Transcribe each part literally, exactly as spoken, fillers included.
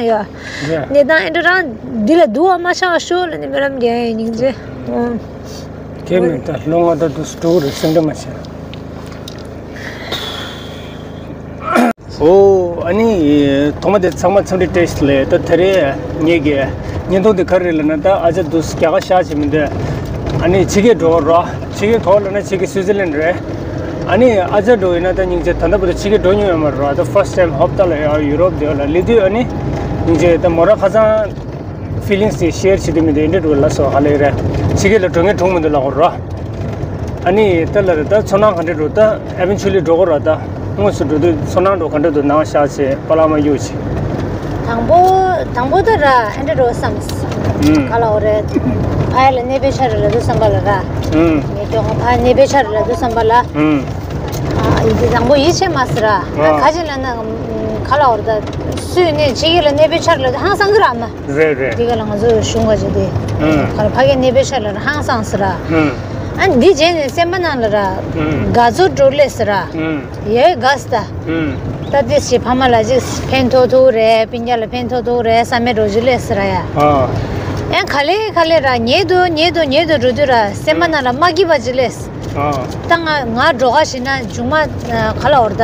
ཡོད། རེད། གནས་སྟངས་ཨེ་འདྲ་རང་འདི་ལ་སྡུག་པ་མ་ཆགས་ཤོག་ལ་ནི་སྨོན་ལམ་རྒྱག་ཡིན་སྙིང་རྗེ། ཨོ། ཁྱེད་མིན་ད་ལོ་ལྔ་དང་དུ་སྤྲོ་རེད་སེམས་ཁྲལ་མ་བྱེད། ཨོ། ཨ་ནི་ཐོག་མ་དེ་ཚང་མ་འཚམས་འདྲི་བཀྲ་ཤིས་བདེ་ལེགས། ད་དེ་རེད་ངེད་ཀྱི་བརྙན་ཐུང་དེ་ག་རེ་རེད་ལབ་ན། ད་ཨ་ཅག་དུ་རྒྱ་གར་ཤག་བྱེད་མི་འདོད། ཨ་ནི་ཕྱི་རྒྱལ་འགྲོ་རོགས། ཕྱི་རྒྱལ་ག་པར་ལབ་ན་ཕྱི་རྒྱལ་སུའི་ཙི་ལན་རེད། ཨ་ནི་ཨ་ཅག་འགྲོ་ཡིན་ན་ད་སྙིང་རྗེ། ད་ལྟ་བར་དུ་ཕྱི་རྒྱལ་འགྲོ་མྱོང་ཡོད་མ་རེད། ད་ཕར་སི་ཊི་ཊེམ་ཧོབ་ཏ་ལ་ཡ་ཡུ་རོབ་དེ་ལ་སླེབས་དུས་ཨ་ནི་སྙིང་རྗེ་ད་མོ་རང་ཁ་སང་ཕི་ལིང་སི་དེ་ཤེར་བྱེད་དུས་མི་འདུག་ཨེ་འདྲ་འགྲོ་ལ་སོ་ཧ་ལས་རེད། ཕྱི་རྒྱལ་ལ་འགྲོ་ངེས་གྲོངས་མི་འདུག་ལབ་དགོས་རོགས། ཨ་ནི་ད་ལ་རེད། ད་ཚོར་སྣང་ག་འདྲ་འགྲོ། ད་ཨེ་ཝེན་ཅུ་ལི་འགྲོ་དགོས་ར། ད་དངོས་སུ་འགྲོ་དུས་ཚོར་སྣང་འགྲོ་ག་འདྲ་འདུག་ནང་ཤག་བྱས་པ་ལགས་མ་གཡུག་བྱས། དང་པོ་དང་པོ་ད་ར་ཨེ་འདྲ་འགྲོ་བསམ། ཨུམ། ག་ལ་འོ་རེད། ཕ་ཡ་ལ་གནས་པའི་ཆ་རེད་ལབ་དུས་བསམ་པ་ལ་ར། ཨུམ། ངས་ཀྱང་ཕ་ཡ་གནས་པའི་ཆ་རེད་ལབ་དུས་བསམ་པ་ལ། ཨུམ། ཨ་ཡི་དེ་དང་པོ་ཡིད་ཆེས་མ་སི་ར། ཨ། ག་ཅི་ལ་ན་ག་ལ་འོ་རེད། ད་སུས་ནས་ཕྱི་རྒྱལ་ལ་གནས་པའི་ཆ་རེད་ལབ་དུས་ཧང་སང་གི་ར་མ། རེད་རེད། འདི་ག་ལ་ང་ཚོ་གཞུང་ག་ཅིག་དེ། ཨུམ། ག་ལ་ཕ་གིར་གནས་པའི་ཆ་ལ་ར་ཧང་སངས་སི་ར། ཨུམ། ཨ་འདི་རྗེས་ནས་སེམས་པ་ནང་ལ་ར། ཨུམ། དགའ་ཚོར་འགྲོ་ལས་སི་ར། ཨུམ། ཡོད་དགའ་སི་ད། ཨུམ། ད་དེ་ཞིག་ཕ་མ་ལ་ཅིག་ཕན་ཐོགས་ཐུག་རེད། སྤུན་ཀྱག་ལ་ཕན་ཐོགས་ཐུག་རེད་བསམ་མེད་འགྲོ་རྒྱུ་ལས་སི་ར་ཡ། ཨ། ཨེ་ག་ལེ་ག་ལེ་ར་ཉེ་དུ་ཉེ་དུ་ཉེ་དུ་འགྲོ་དུས་ར་སེམས་པ་ནང་ལ་མ་སྐྱིད་པ་ཅིག་ལས་སི། ཨ། ད་ང་ང་འགྲོ་ག་ཞིག་ན་མཇུག་མ་ག་ལ་འོར་ད།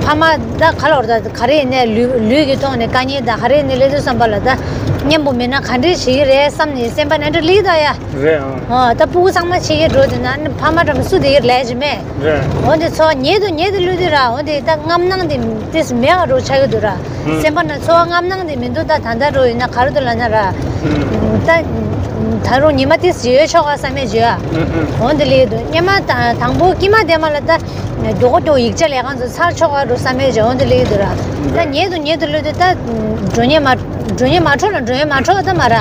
ཕ་མ་ད་ག་ལ་འོར་ད་ག་རེ་ཡིན་ནའི་ལུས་ལུས་ཀྱི་ཐོག་ནས་དཀའ་ངལ་དང་ག་རེ་ཡིན་ནའི་སླེབས་དུས་བསམ་པ་ལ་ད་མཉམ་པོ་མེད་ན་ག་འདྲས་བྱེད་ཀྱི་རེད་བསམ་ནས་སེམས་པ་ནང་འདྲ་ལི་ད་ཡ། རེད་ཨང་། ཨ་ད་སྤུ་གུ་ཚང་མ་ཕྱི་རྒྱལ་འགྲོ་དུས་ན་ཕ་མ་འདྲ་མི་སུ་དེ་གར་ལས་ཀྱི་མེད། རེད། འོན་ཏེ་ཚོར་བ་ཉེ་དུ་ཉེ་དུ་བླུགས་དུས་ར་འོན་ཏེ་ད་རྔམ་སྣང་དེ་ཏིས་མེད་པ་འདྲ་ཆགས་ཀྱི་འདུག་ར། ཨང་། སེམས་པ་ན་ཚོར་བ་རྔམ་སྣང་དེ་མི་འདུག་ད་ད་ལྟ་འགྲོ་ཡིན་ན་ག་རེ་འདུག་ལབ་ན་ར། ཨང་། ད་ད་རུང་ཉི་མ་ཏིས་ཡོད་ཆོག་ག་བསམ་མེད་བརྗོད་ཨ། ཨང་། འོན་ཏེ་ལེགས་འདུག་སྙེ་མ་དང་དང་པོ་སྐྱིད་མ་བདེ་མ་ལ་ད་མགྱོགས་མགྱོགས་ཡིག་ཆ་ལས་ཁང་ཚོ་ཚར་ཆོག་ག་འགྲོ་བསམ་མེད་བརྗོད་འོན་ཏེ་ལེགས་འདུག་ར། ད་ཨང་། ཉེ་དུ་ཉེ་དུ་བླུགས་དུས་ད་འགྲོ་ཉེ་མ་འགྲོ་ཉེ་མ་འཕྲོ་ལ་འགྲོ་ཉེ་མ་འཕྲོ་ད་མ་ར།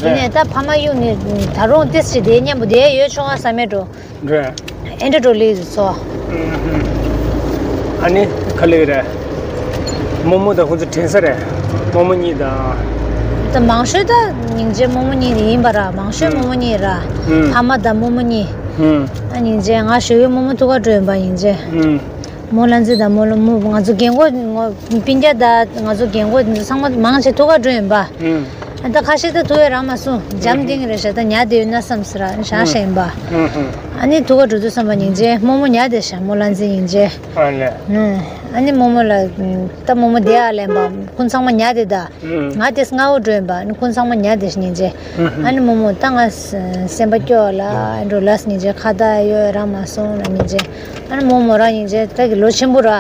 ཡིན་ནས་ད་ཕ་མ་གཡུག་ནས་ད་རུང་ཏིས་ཞིག་དེ་མཉམ་པོ་དེ་ཡོད་ཆོག་ག་བསམ་མེད་འགྲོ། རེད། ཨེ་འདྲ་འགྲོ་ལེ་ཚོ། ཨ་ནི་ག་ལེ་རེད། རྨོ་མོ་དང་ཁོ་ཚོ་དྲན་ས་རེད། རྨོ་མོ་གཉིས་དང་། ད་མང་ཤོས་ད་སྙིང་རྗེ་རྨོ་མོ་གཉིས་དེ་ཡིན་པ་ར་མང་ཤོས་རྨོ་མོ་གཉིས་ར། ཕ་མ་དང་རྨོ་མོ་གཉིས། ཨ་སྙིང་རྗེ་ང་ཞོ་ཡོད་རྨོ་མོ་ཐུག་ག་འགྲོ་ཡིན་པ་སྙིང་རྗེ། རྨོ་ལྷ་མཛེས་དང་རྨོ་ལོ་མོ་ང་ཚོ་རྒན་གོག་སྤུན་ཀྱག་ད་ང་ཚོ་རྒན་གོག་ཚང་མ་མང་ཆེ་ཐུག་ག་འགྲོ་ཡིན་པ། ཨ་ད་ཁ་ཤས་ད་ཐུག་ཡོད་རང་མ་སོང་འཇམ་ཐིང་རེད་ཤག་ད་ཉལ་བསྡད་ཡོད་ན་བསམ་ཟེར་ར་ཤག་ཤག་ཡིན་པ། ཨ་ནི་ཐུག་ག་འགྲོ་དུས་བསམ་པ་སྙིང་རྗེ་རྨོ་མོ་ཉལ་བསྡད་ཤག་རྨོ་ལྷ་མཛེས་སྙིང་རྗེ། ཨ་ནི་རྨོ་མོ་ལ་ད་རྨོ་མོ་བསྡད་ཨ་ལེན་པ་ཁོང་ཚང་མ་ཉལ་བསྡད་ད། ང་དེ་སྔ་བོ་འགྲོ་ཡིན་པ་ཨ་ནི་ཁོང་ཚང་མ་ཉལ་བསྡད་ཤག་སྙིང་རྗེ། ཨ་ནི་རྨོ་མོ་ད་ང་སེམས་པ་སྐྱོ་ལ་ཨ་འགྲོ་ལ་སྙིང་རྗེ་ཁ་ད་ཡོད་རང་མ་སོང་ལ་སྙིང་རྗེ། ཨ་ནི་རྨོ་མོ་རང་སྙིང་རྗེ་ད་གི་ལོ་ཆེན་པོ་ར།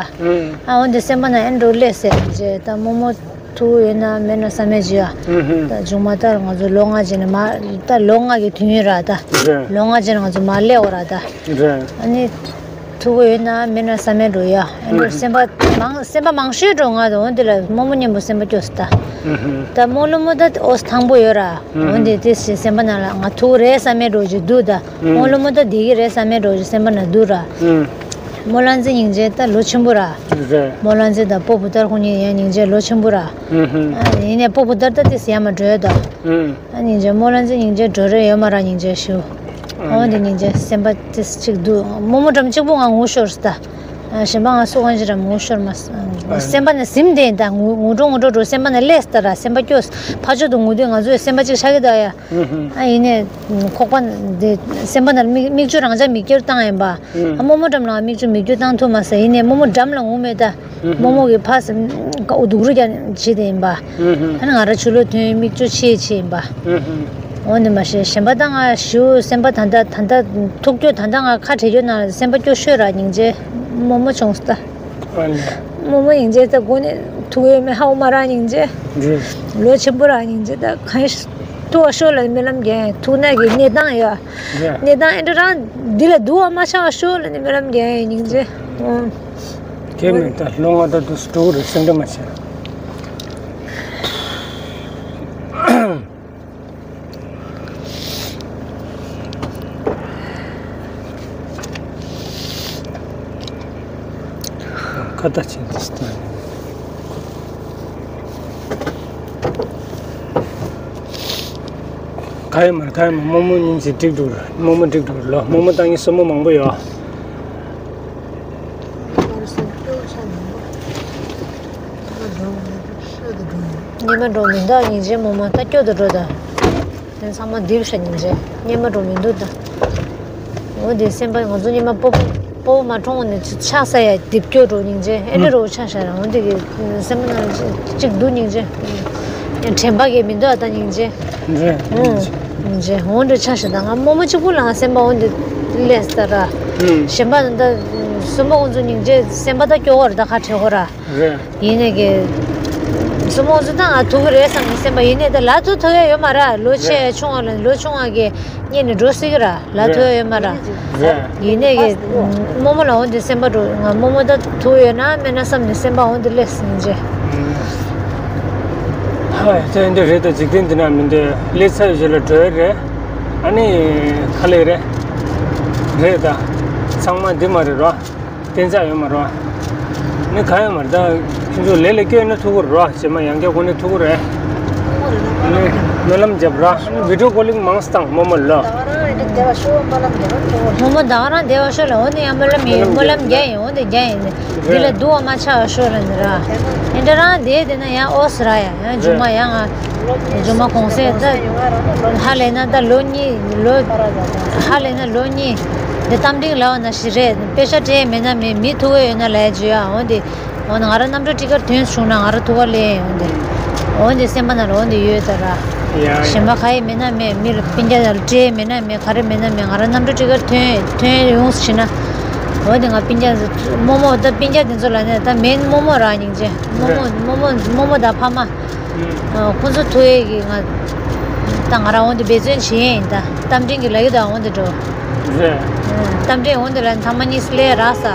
ཨ་འོན་ཏེ་སེམས་པ་ན་ཨ་འགྲོ་ལས་ཟེར་སྙིང་རྗེ་ད་རྨོ་མོ། ཐུག་ཡོད་ན་མེད་ན་བསམ་མེད་ཅིག་ཡ། ཨུ་ཧུ། ད་མཇུག་མ་ལྟར་ང་ཚོ་ལོ་ལྔ་རྗེས་ནས་མ་ད་ལོ་ལྔ་གི་དུས་ཡུན་ར་ད། རེད། ལོ་ལྔ་རྗེས་ནས་ང་ཚོ་མ་སླེབས་འོ་ར་ད། རེད། ཨ་ནི། ཐུག་ཡོད་ན་མེད་ན་བསམ་མེད་འགྲོ་ཡ། ཨ་ནི་སེམས་པ་མང་སེམས་པ་མང་ཤོས་འགྲོ་ང་ད་འོན་ཏེ་ལ་རྨོ་མོ་མཉམ་པོ་སེམས་པ་སྐྱོ་སི་ད། ཨུ་ཧུ། ད་རྨོ་ལོ་མོ་ད་འོ་སི་ཐང་པོ་ཡོད་ར། ཨུ་ཧུ། འོན་ཏེ་དེ་སེམས་པ་ནང་ལ་ང་ཐུག་རེད་བསམ་མེད་འགྲོ་ཅིག་འདུག་ད། རྨོ་ལོ་མོ་ད་བསྡད་ཀྱི་རེད་བསམ་མེད་འགྲོ་ཅིག་སེམས་པ་ནང་འདུག་ར། ཨུ། རྨོ་ལྷ་མཛེས་སྙིང་རྗེ་ད་ལོ་ཆེན་པོ་ར། རེད། རྨོ་ལྷ་མཛེས་དང་སྤོ་བུ་ལྟར་ཁོང་གཉིས་ཡང་སྙིང་རྗེ་ལོ་ཆེན་པོ་ར། ཨུ་ཧུ། ཨ་ཡིན་ནའི་སྤོ་བུ་ལྟར་ད་ཏིས་ཡ་མ་འགྲོ་ཡོད་ད། ཨུ། ཨ་སྙིང་རྗེ་རྨོ་ལྷ་མཛེས་སྙིང་རྗེ་འགྲོ་རེ་ཡོད་མ་ར་སྙིང་རྗེ་ཞུ། ཨ་འོན་ཏེ་སྙིང་རྗེ་སེམས་པ་ཏིས་གཅིག་འདུག་རྨོ་མོ་འགྲམ་གཅིག་པུ་ང་ངུ་ཤོར་སི་ད། ཨ་གཞན་པ་ང་སུ་གང་ཅི་ར་ངུ་ཤོར་མ་སི། ཨ་སེམས་པ་ནས་ཟིམ་དེ་ད་ངུ་ངུ་འགྲོ་ངུ་འགྲོ་འགྲོ་སེམས་པ་ནས་ལས་སི་ད་ར་སེམས་པ་སྐྱོ་སི་ཕ་ཆོད་དུ་ངུ་དུས་ང་ཚོའི་སེམས་པ་གཅིག་ཤ་གི་ད་ཡ། ཨ་ཡིན་ནའི་ཁོག་པ་འདི་སེམས་པ་ནང་མིག་མིག་ཆུ་རང་འཇགས་མིག་ཀྱུར་བཏང་ཡིན་པ། ཨ་རྨོ་མོ་འགྲམ་ལ་མིག་ཆུ་མིག་ཀྱུར་བཏང་ཐུབ་མ་ཟེར་ཡིན་ནའི་རྨོ་མོ་འགྲམ་ལ་ངུ་མེད་ད། རྨོ་མོ་གི་ཕ་སེམས་ཀ་འུ་སྡུག་རུ་ཀྱང་བྱེད་དེ་ཡིན་པ། ཨ་ནི་ང་ར་ཆུ་ལོག་ཐོན་མིག་ཆུ་ཆེ་ཆེ་ཡིན་པ། འོ་ནི་མ་ཤེས་གཞན་པ་ད་ང་ཞུ་སེམས་པ་ད་ལྟ་ད་ལྟ་ཐུག་སྐྱོ་ད་ལྟ་ང་ཁ་བྲལ་སྐྱོ་ན་སེམས་པ་སྐྱོ་ཤོས་ར་སྙིང་རྗེ་རྨོ་མོ་བྱུང་སོ་ད། རྨོ་མོ་སྙིང་རྗེ་ད་དགོན་ནས་ཐུག་ཡོད་མེད་ཧ་གོ་མ་ར་སྙིང་རྗེ། ལོ་ཆེན་པོ་ར་སྙིང་རྗེ་ད་གང་ཐུག་པ་ཤོར་ལ་སྨོན་ལམ་རྒྱག་ཐུག་ན་གི་གནས་སྟངས་ཡོད། གནས་སྟངས་ཨེ་འདྲ་རང་འདི་ལ་སྡུག་པ་མ་ཆགས་ཤོར་ལ་ནི་སྨོན་ལམ་རྒྱག་སྙིང་རྗེ། ཁྱེད་མིན་ད་ལོ་ལྔ་ད་དུ་སྤྲོ་རེ་སེམས་ཁྲལ་མ་བྱེད། ཁ་ད་ཅིག་འདི་སྟོན། ག་ཡོད་མ་རེད་ག་ཡོད་མ་རྨོ་མོ་སྙིང་རྗེ་འགྲིག་འགྲོ་རེད་རྨོ་མོ་འགྲིག་འགྲོ་རེད་ལོ་རྨོ་མོ་ད་ངའི་སྲུ་མོ་མང་པོ་ཡོད། སྙེ་མ་འགྲོ་མི་འདུག་སྙིང་རྗེ་མོ་མ་ད་སྐྱོ་དུ་འགྲོ་ད། དེ་ཚང་མ་རྡིབ་ཤ་སྙིང་རྗེ་སྙེ་མ་འགྲོ་མི་འདུག་ད། འོ་དེ་སེམས་པ་ང་ཚོ་སྙེ་མ་སྤོ་སྤོ་བོ་མ་གྲོངས་ནས་ཆགས་ས་ཡ་རྡིབ་སྐྱོ་འགྲོ་སྙིང་རྗེ་ཨེ་འདྲ་རོ་ཆགས་ཤ་ར་འོ་དེ་གི་སེམས་པ་ན་གཅིག་འདུག་སྙིང་རྗེ། དྲན་པ་གི་མི་འདུག་ད་སྙིང་རྗེ། རེད། ཨུམ། རྗེ་འོང་འདྲ་ཆ་ཞིག་དང་ང་རྨོ་མོ་གཅིག་པུ་ལ་ང་སེམས་པ་འོང་འདི་ལས་ས་ར། ཨུམ། གཞན་པ་ད་སུ་མ་འོང་ཚོ་སྙིང་རྗེ་སེམས་པ་ད་སྐྱོ་བར་ད་ཁ་བྲལ་ཧོ་ར། རེད། ཡིན་ནས་ཀྱི། སུ་མ་འོང་ཚོ་ད་ང་ཐུག་གི་རེད་བསམ་ནས་སེམས་པ་ཡིན་ནས་ད་ལ་ཐུག་ཐུག་ཡ་ཡོད་མ་ར་ལོ་ཆེ་རེད། ཆུང་བ་ལ་ལོ་ཆུང་བ་གི་གཉེན་ནས་འགྲོ་སྲིད་གི་ར་ལ་ཐུག་ཡ་ཡོད་མ་ར། རེད། ཡིན་ནས་ཀྱི། རྨོ་མོ་ལ་འོང་འདི་སེམས་པ་འགྲོ་ང་རྨོ་མོ་ད་ཐུག་ཡོད་ན་མེད་ན་བསམ་ནས་སེམས་པ་འོང་འདི་ལས་སྙིང་རྗེ། ཧ་ཡ་ཚེ་འདི་རེད་ད་འཇིག་རྟེན་འདི་ན་མི་འདོད་ལས་ཚར་ཞིག་ལ་འགྲོ་ཡི་རེད། ཨ་ནི་ཁ་ལས་རེད། རེད་ད། ཚང་མ་འདི་མ་རེད་རོ། གཏན་འཇགས་ཡོད་མ་རོ། ནི་ག་ཡོད་མ་རེད་ད། ཁྱོད་ཚོ་ལས་ལ་སྐྱོན་ན་ཐུག་གི་རོ་ཞེ་མ་ཡང་སྐྱར་གོ་ནས་ཐུག་གི་རེད། ནི་སྨོན་ལམ་རྒྱབ་རོ། ནི་བི་ཌིའོ་ཀོ་ལིང་མང་སྟངས་རྨོ་མོ་ལ། རྨོ་མོ་ད་ག་རང་བདེ་བ་ཤོག་ལ་འོ་ནི་ཡང་སྨོན་ལམ་ཡིན་སྨོན་ལམ་རྒྱ་ཡིན་འོ་ནི་རྒྱ་ཡིན། འདི་ལ་སྡུག་བ་མ་ཆགས་པ་ཤོག་ལ་འདི་ར། ཨེ་འདྲ་རང་བསྡད་དེ་ན་ཡང་ཨོ་སི་ར་ཡ་ཡང་མཇུག་མ་ཡང་ང་། མཇུག་མ་གོང་སེ་ད། ཧ་ལས་ན་ད་ལོ་གཉིས་ལོ། ཧ་ལས་ན་ལོ་གཉིས། འདི་གཏམ་འདྲིང་ལའོ་ན་ཞི་རེད་དཔེ་ཤ་སྤྲད་མེད་ན་མེད་མི་ཐུག་གི་ཡོད་ན་ལས་བརྗོད་ཡ་འོ་འདི། འོ་ན་ང་ར་རྣམ་གྲོལ་ཊི་ཀར་ཐོན་བྱུང་ན་ང་ར་ཐུག་པ་ལས་འོ་འདི། འོ་འདི་སེམས་པ་ན་ལ་འོ་འདི་ཡོད་ད་ར། ཡ་ཡ། གཞན་པ་ག་ཡི་མེད་ན་མེད་མི་ལ་སྤུན་ཀྱག་ལ་སྤྲད་མེད་ན་མེད་ག་རེ་མེད་ན་མེད་ང་ར་རྣམ་གྲོལ་ཊི་ཀར་ཐོན་ཐོན་ཡོང་ཞིག་ན། འོ་འདི་ང་སྤུན་ཀྱག་རྨོ་མོ་ད་སྤུན་ཀྱག་འདི་ཚོ་ལ་ནས་ད་མེད་རྨོ་མོ་ར་སྙིང་རྗེ་རྨོ་མོ་རྨོ་མོ་རྨོ་མོ་ད་ཕ་མ། ཨ། ཁོང་ཚོ་ཐུག་ཡས་ཀྱི་ང་། ད་ང་རང་འོང་དུ་འབད་བརྩོན་བྱེད་ཡས་ཡིན་ད་གཏམ་འདྲེན་གྱི་ལ་ཡུལ་དུ་འོང་དུ་འགྲོ། རེད། ཨ། གཏམ་འདྲེན་འོང་དུ་ལ་ཚང་མ་གཉིས་སུ་ལས་རག་ས།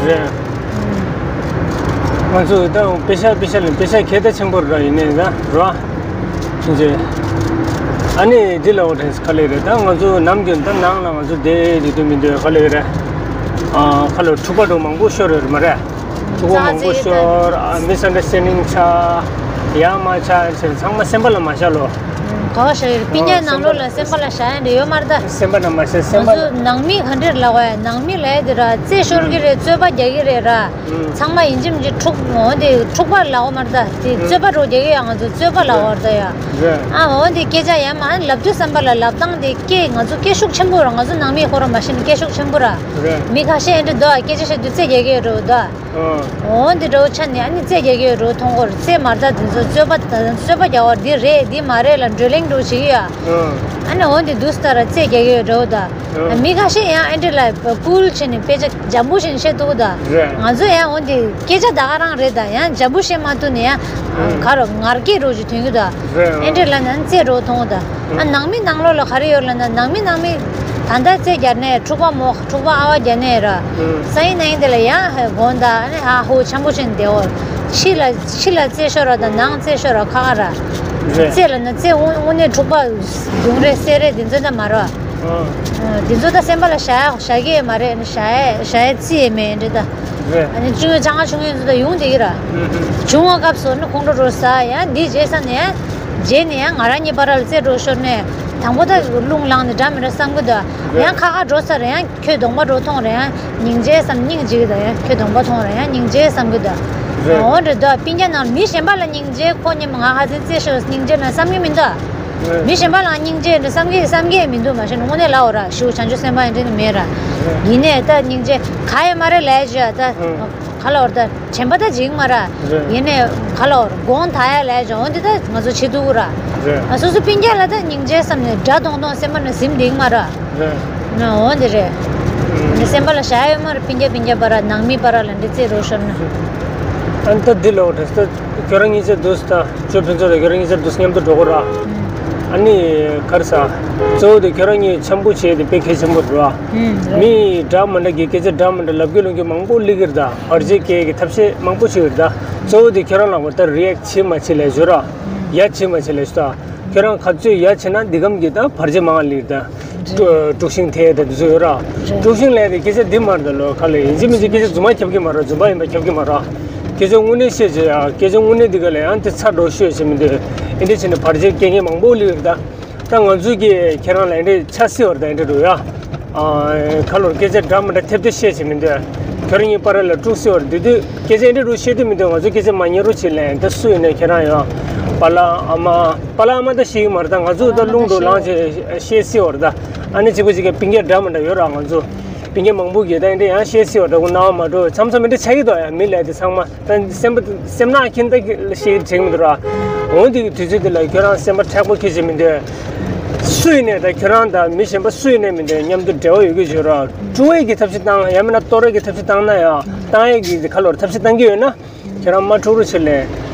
རེད། ང་ཚོ་ད་དཔེ་ཤ་དཔེ་ཤ་ལ་དཔེ་ཤ་གལ་ད་ཆེན་པོ་ར་ཡིན་ནས་ད་རོ། ཅི་ཅི། ཨ་ནི་འདི་ལ་འོ་དྲན་ག་ལེ་རེད་ད་ང་ཚོ་ནམ་རྒྱུན་ད་ནང་ལ་ང་ཚོ་བསྡད་ཡོད་དུས་མི་འདོད་ག་ལེ་རེད། ཨ། ཁ་ལོ་འཁྲུག་པ་འགྲོ་མང་པོ་ཤོར་ཡོད་རེད་མ་རེད། ཐུགས་ཁུར་མང་པོ་ཤོར། ཨ། མི་སན་ཌར་སི་ཊེན་ཌིང་ཆགས། ཡ་མ་ཆགས་ཟེར་ཚང་མ་སེམས་པ་ལ་མ་བཞག་ལོ། ག་བ་བཞག་ཡོད་རེད། སྤུན་ཀྱག་ནང་ལོགས་ལ་སེམས་པ་ལ་བཞག་ཡ་འདྲ་ཡོད་མ་རེད་ད། སེམས་པ་ལ་མ་བཞག་སེམས་པ། ང་ཚོ་ནང་མི་ག་འདྲས་ལབ་པ་ཡ་ནང་མི་ལབ་ཡ་དེ་ར་རྩེད་ཤོར་གི་རེད་རྩོད་པ་རྒྱག་གི་རེད་ར། ཚང་མ་ཡིན་གཅིག་མིན་གཅིག་འཁྲུག་འོ་དེ་འཁྲུག་པ་ལབ་པ་མ་རེད་ད་དེ་རྩོད་པ་རོ་རྒྱག་གི་ཡ་ང་ཚོ་རྩོད་པ་ལབ་པ་རེད་ད་ཡ། ཨ་འོ་དེ་སྐད་ཆ་ཡ་མ་ཨ་ལབ་དུས་བསམ་པ་ལ་ལབ་སྟངས་དེ་སྐད་ང་ཚོ་སྐད་ཤུགས་ཆེན་པོ་ར་ང་ཚོ་ནང་མི་ཁོ་ར་མ་ཤེས་ན་སྐད་ཤུགས་ཆེན་པོ་ར། མི་ཁ་ཤས་ཨེ་འདྲ་འདུག་ཨ་སྐད་ཆ་བཤད་དུས་རྩོད་རྒྱག་གི་ཡོད་རེད་ད། འོ་འདི་འདྲ་བོ་ཆ་ནས་ཨ་ནི་རྩོད་རྒྱག་གི་ཡོད་འགྲོ་མཐོང་གོ་རྩོད་མ་རེད་ད་འདི་ཚོ་རྩོད་པ་རྩོད་པ་རྒྱག་བ་འདི་རེད་འདི་མ་རེད་ལ་བགྲོ་གླེང་འགྲོ་བྱེད་ཀྱི་ཡ། ཨ་ནི་འོ་འདི་འདུག་སྟ་ར་རྩོད་རྒྱག་གི་ཡོད་འགྲོ་ད། མི་ཁ་ཤས་ཡང་ཨེ་འདྲ་ལ་ཀུལ་བྱས་ནས་དཔེ་ཆ་འཇམ་པོ་བྱས་ནས་བཤད་ཐུབ་ད། ང་ཚོ་ཡང་འོ་འདི་སྐད་ཆ་ད་ག་རང་རེད་ད་ཡང་འཇམ་པོ་བཤད་མ་ཐུབ་ནས་ཡང་ག་རོ་ངར་སྐད་འགྲོ་ཞིག་ཐོན་གི་ད། ཨེ་འདྲ་ལ་ན་རྩོད་འགྲོ་མཐོང་ད། ཨ་ནང་མི་ནང་ལོགས་ལ་ག་རེ་ཡོད་ལ་ན་ནང་མི་ནང་མི་ད་ལྟ་རྩོད་རྒྱག་ནས་འཁྲུག་པ་མོ། འཁྲུག་པ་ཨ་བ་རྒྱ་ནས་ར། ཨུམ། སང་ཉིན་གནངས་ཉིན་དེ་ལ་ཡང་ཧེ་དགོངས་དག་ཨ་ནི་ཧ་ཧུ་འཆམ་པོ་བྱས་ནས་བསྡད་འོ། ཕྱི་ལ་ཕྱི་ལ་རྩེད་ཤོར་ར་དང་ནང་རྩེད་ཤོར་ར་ཁ་ཁ་ར། རེད། རྩེད་ལ་ན་རྩེད་དངོས་དངོས་གནས་འཁྲུག་པ་རྡུང་རེས་བསད་རེས་དེ་ཚོ་ད་མ་ར། ཨ། དེ་ཚོ་ད་སེམས་པ་ལ་བཞག་བཞག་གི་ཡོད་མ་རེད་ཨ་ནི་བཞག་ཡས་བཞག་ཡས་རྩིས་ཡས་མེད་འདྲ་ད། རེད། ཨ་ནི་ཅུང་ཡང་ཅང་ང་ཆུང་ཡོད་ཚོ་ད་ཡོང་བསྡད་ཀྱི་ར། ཨུ་ཧུ། བྱུང་བ་སྐབས་སུ་ནི་ཁོང་ཁྲོ་རུ་ཟ་ཡང་འདི་རྗེས་ས་ནས་རྗེས་ནས་ཡང་ང་རང་གཉིས་བར་ལ་རྩེད་འགྲོ་ཤོར་ནས་དང་པོ་ད་རླུང་ལངས་ནས་འདྲ་མི་འདྲ་བསམ་གི་འདུག་ཡང་ཁ་ཁ་འགྲོ་ས་རེད་ཡང་། ཁྱོད་གདོང་པ་འགྲོ་མཐོང་རེད་ཡང་སྙིང་རྗེ་བསམ་སྙིང་རྗེ་གི་ད་ཡང་ཁྱོད་གདོང་པ་མཐོང་རེད་ཡང་སྙིང་རྗེ་བསམ་གི་ད། རེད། འོ་འདྲ་ད་སྤུན་ཀྱག་ནང་མི་གཞན་པ་ལ་སྙིང་རྗེ་ཁོ་ཉིད་ང་ཧ་ཚན་རྩེ་ཤོར་སྙིང་རྗེ་ན་བསམ་གི་མི་འདུག་རེད། མི་གཞན་པ་ལ་སྙིང་རྗེ་འདྲ་བསམ་གི་བསམ་གི་མི་འདུག་མ་གཞི་དངོས་གནས་ལ་འོ་ར་ཞུ་བྱང་ཆུབ་སེམས་དཔའ་ཡིན་འདྲ་ནི་མེད་ར། རེད། ཡིན་ནས་ད་སྙིང་རྗེ་ག་ཡོད་མ་རེད་ལས་བྱ་ད། ག་ལ་འོ་ར་ད་དྲན་པ་ད་འཇིག་མ་ར། རེད། ཡིན་ནས་ག་ལ་འོ་ར་དགོངས་དག་ཡ་ལས་བྱ་འོ་འདི་ད་ང་ཚོ་བྱེད་ཐུབ་གི་ར། རེད། ང་སོ་སོ་སྤུན་ཀྱག་ལ་ད་སྙིང་རྗེ་བསམ་ནས་དགྲ་གདོང་གདོང་སེམས་པ་ན་ཟིན་འདིག་མ་ར། རེད། ན་འོ་འདི་རེད། ཨུམ། ནི་སེམས་པ་ལ་བཞག་ཡོད་མ་རེད་སྤུན་ཀྱག་སྤུན་ཀྱག་བར་ར་ནང་མི་བར་ར་ལ་འདི་རྩེད་རོགས་ཤོར་ན། ཨ་ནི་ད་འདི་ལོག་འདྲ་ད་ཁྱོད་རང་གཉིས་ཆ་འདུག་ད་ཅོ་ཕུན་ཚོགས་དང་ཁྱོད་རང་གཉིས་ཆ་འདུག་མཉམ་དུ་འགྲོ་གོ་ར། ཨུམ། ཨ་ནི་ག་རེ་ཟ། གཙོ་བོ་དེ་ཁྱོད་རང་གཉིས་འཆམ་པོ་བྱས་ཏེ་དཔེ་གལ་ཆེན་པོ་རེད་བ། ཨུམ། མི་འདྲ་མི་འདྲ་གི་སྐད་ཆ་འདྲ་མི་འདྲ་ལབ་རྒྱུ་ལུང་རྒྱུ་མང་པོ་སླེབས་ཀྱི་རེད་ད་བར་ཆད་སྐྱེལ་གི་ཐབས་ཤེས་མང་པོ་བྱེད་ཀྱི་རེད་ད། གཙོ་བོ་དེ་ཁྱོད་རང་ལ་ངོ་ད་རི་ཨེག་བྱེད་མ་བྱེད་ལས་ཞོར་ར། ཡ་བྱེད་མ་བྱེད་ལས་ཞོར་ད། ཁྱོད་རང་ག་ཚོད་ཡ་བྱེད་ན་འདི་གམ་གྱི་ད་བར་ཆད་མང་ལེགས་ད། དཀྲུག་ཤིང་ཐེ་ད་འདི་ཚོ་ཡོད་ར། དཀྲུག་ཤིང་ལས་དེ་སྐད་ཆ་འདི་མར་ད་ལོ་ཁ་ལ་ཡིན་གཅིག་མིན་གཅིག་སྐད་ཆ་རྫུན་མ་ཁྱབ་ཀྱི་མ་ར་རྫུན་པ་ཡིན་པ་ཁྱབ་ཀྱི་མ་ར། སྐད་ཆ་དངོས་གནས་བཤད་བྱས་ཡ་སྐད་ཆ་དངོས་གནས་འདི་ག་ལ་ཡང་དེ་ཚ་འགྲོ་ཤོད་བྱེད་མི་འདོད། ཨེ་འདྲ་བྱས་ནས་བར་ཆད་སྐྱེལ་མཁན་མང་པོ་ལེགས་ད། ད་ང་ཚོས་ཀྱི་ཁྱེད་རང་ལ་ཨེ་འདྲ་ཆ་སྲིད་བར་ད་ཨེ་འདྲ་འགྲོ་ཡ། ཁ་ལོར་སྐད་ཆ་འདྲ་མི་འདྲ་ཐེབས་ཏེ་བཤད་བྱེད་མི་འདོད། ཁྱོད་རང་གཉིས་བར་ལ་དཀྲུག་སྲིད་པ་རེད། དེ་དུས་སྐད་ཆ་འདི་འདྲ་བཤད་དུས་མི་འདུག་ང་ཚོ་སྐད་ཆ་མ་ཉན་རོགས་བྱེད་ལན། ད་སུ་ཡིན་ནའི་ཁྱེད་རང་ཡང་པཱ་ལགས་ཨ་མ། པཱ་ལགས་ཨ་མ་ད་ཤེས་ཀྱི་མ་རེད། ད་ང་ཚོ་ད་རླུང་འགྲོ་ལངས་བྱས་བཤད་སྲིད་པ་རེད། ད་ཨ་ནི་གཅིག་པ་གཅིག་གི་སྤུན་ཀྱག་འདྲ་མི་འདྲ་ཡོད་ར། ང་ཚོ་སྤུན་ཀྱག་མང་པོ་གིས་ད་འདི་འདྲ་ཡང་བཤད་སྲིད་པ་འདྲ་པོ་སྣང་བ་མ་འགྲོ། མཚམས་མཚམས་འདི་འདྲ་ཆགས་ཀྱི་འདུག་ཡ། མི་ལབ་དུས་ཚང་མ་ད་སེམས་པ་སེམས་ནག་ཁྱེར་ད་ཤེས་དྲན་གྱི་མི་འདུག་ར། འོ་འདི་གི་དུས་ཚོད་འདི་ལ་ཁྱོད་རང་སེམས་པ་མཁྲེགས་པོ་ཁྱེར་བྱེད་མི་འདོད། སུ་ཡིན་ནའི་ད་ཁྱོད་རང་དང་མི་གཞན་པ་སུ་ཡིན་ནའི་མི་འདོད། མཉམ་དུ་འབྲེལ་བ་ཡོད་ཀྱི་བརྗོད་ར། དཀྲུག་ཡས་ཀྱི་ཐབས་ཤེས་བཏང་། ཡང་མིན་ན་གཏོར་ཡས་ཀྱི་ཐབས་ཤེས་བཏང་ན་ཡང་། བཏང་ཡས་ཀྱི་ཁ་ལོར་ཐབས་ཤེས་བཏང་གི་ཡོད་ན། ཁྱེད་རང་མ་དཀྲུག་རོགས་བྱེད་ལན།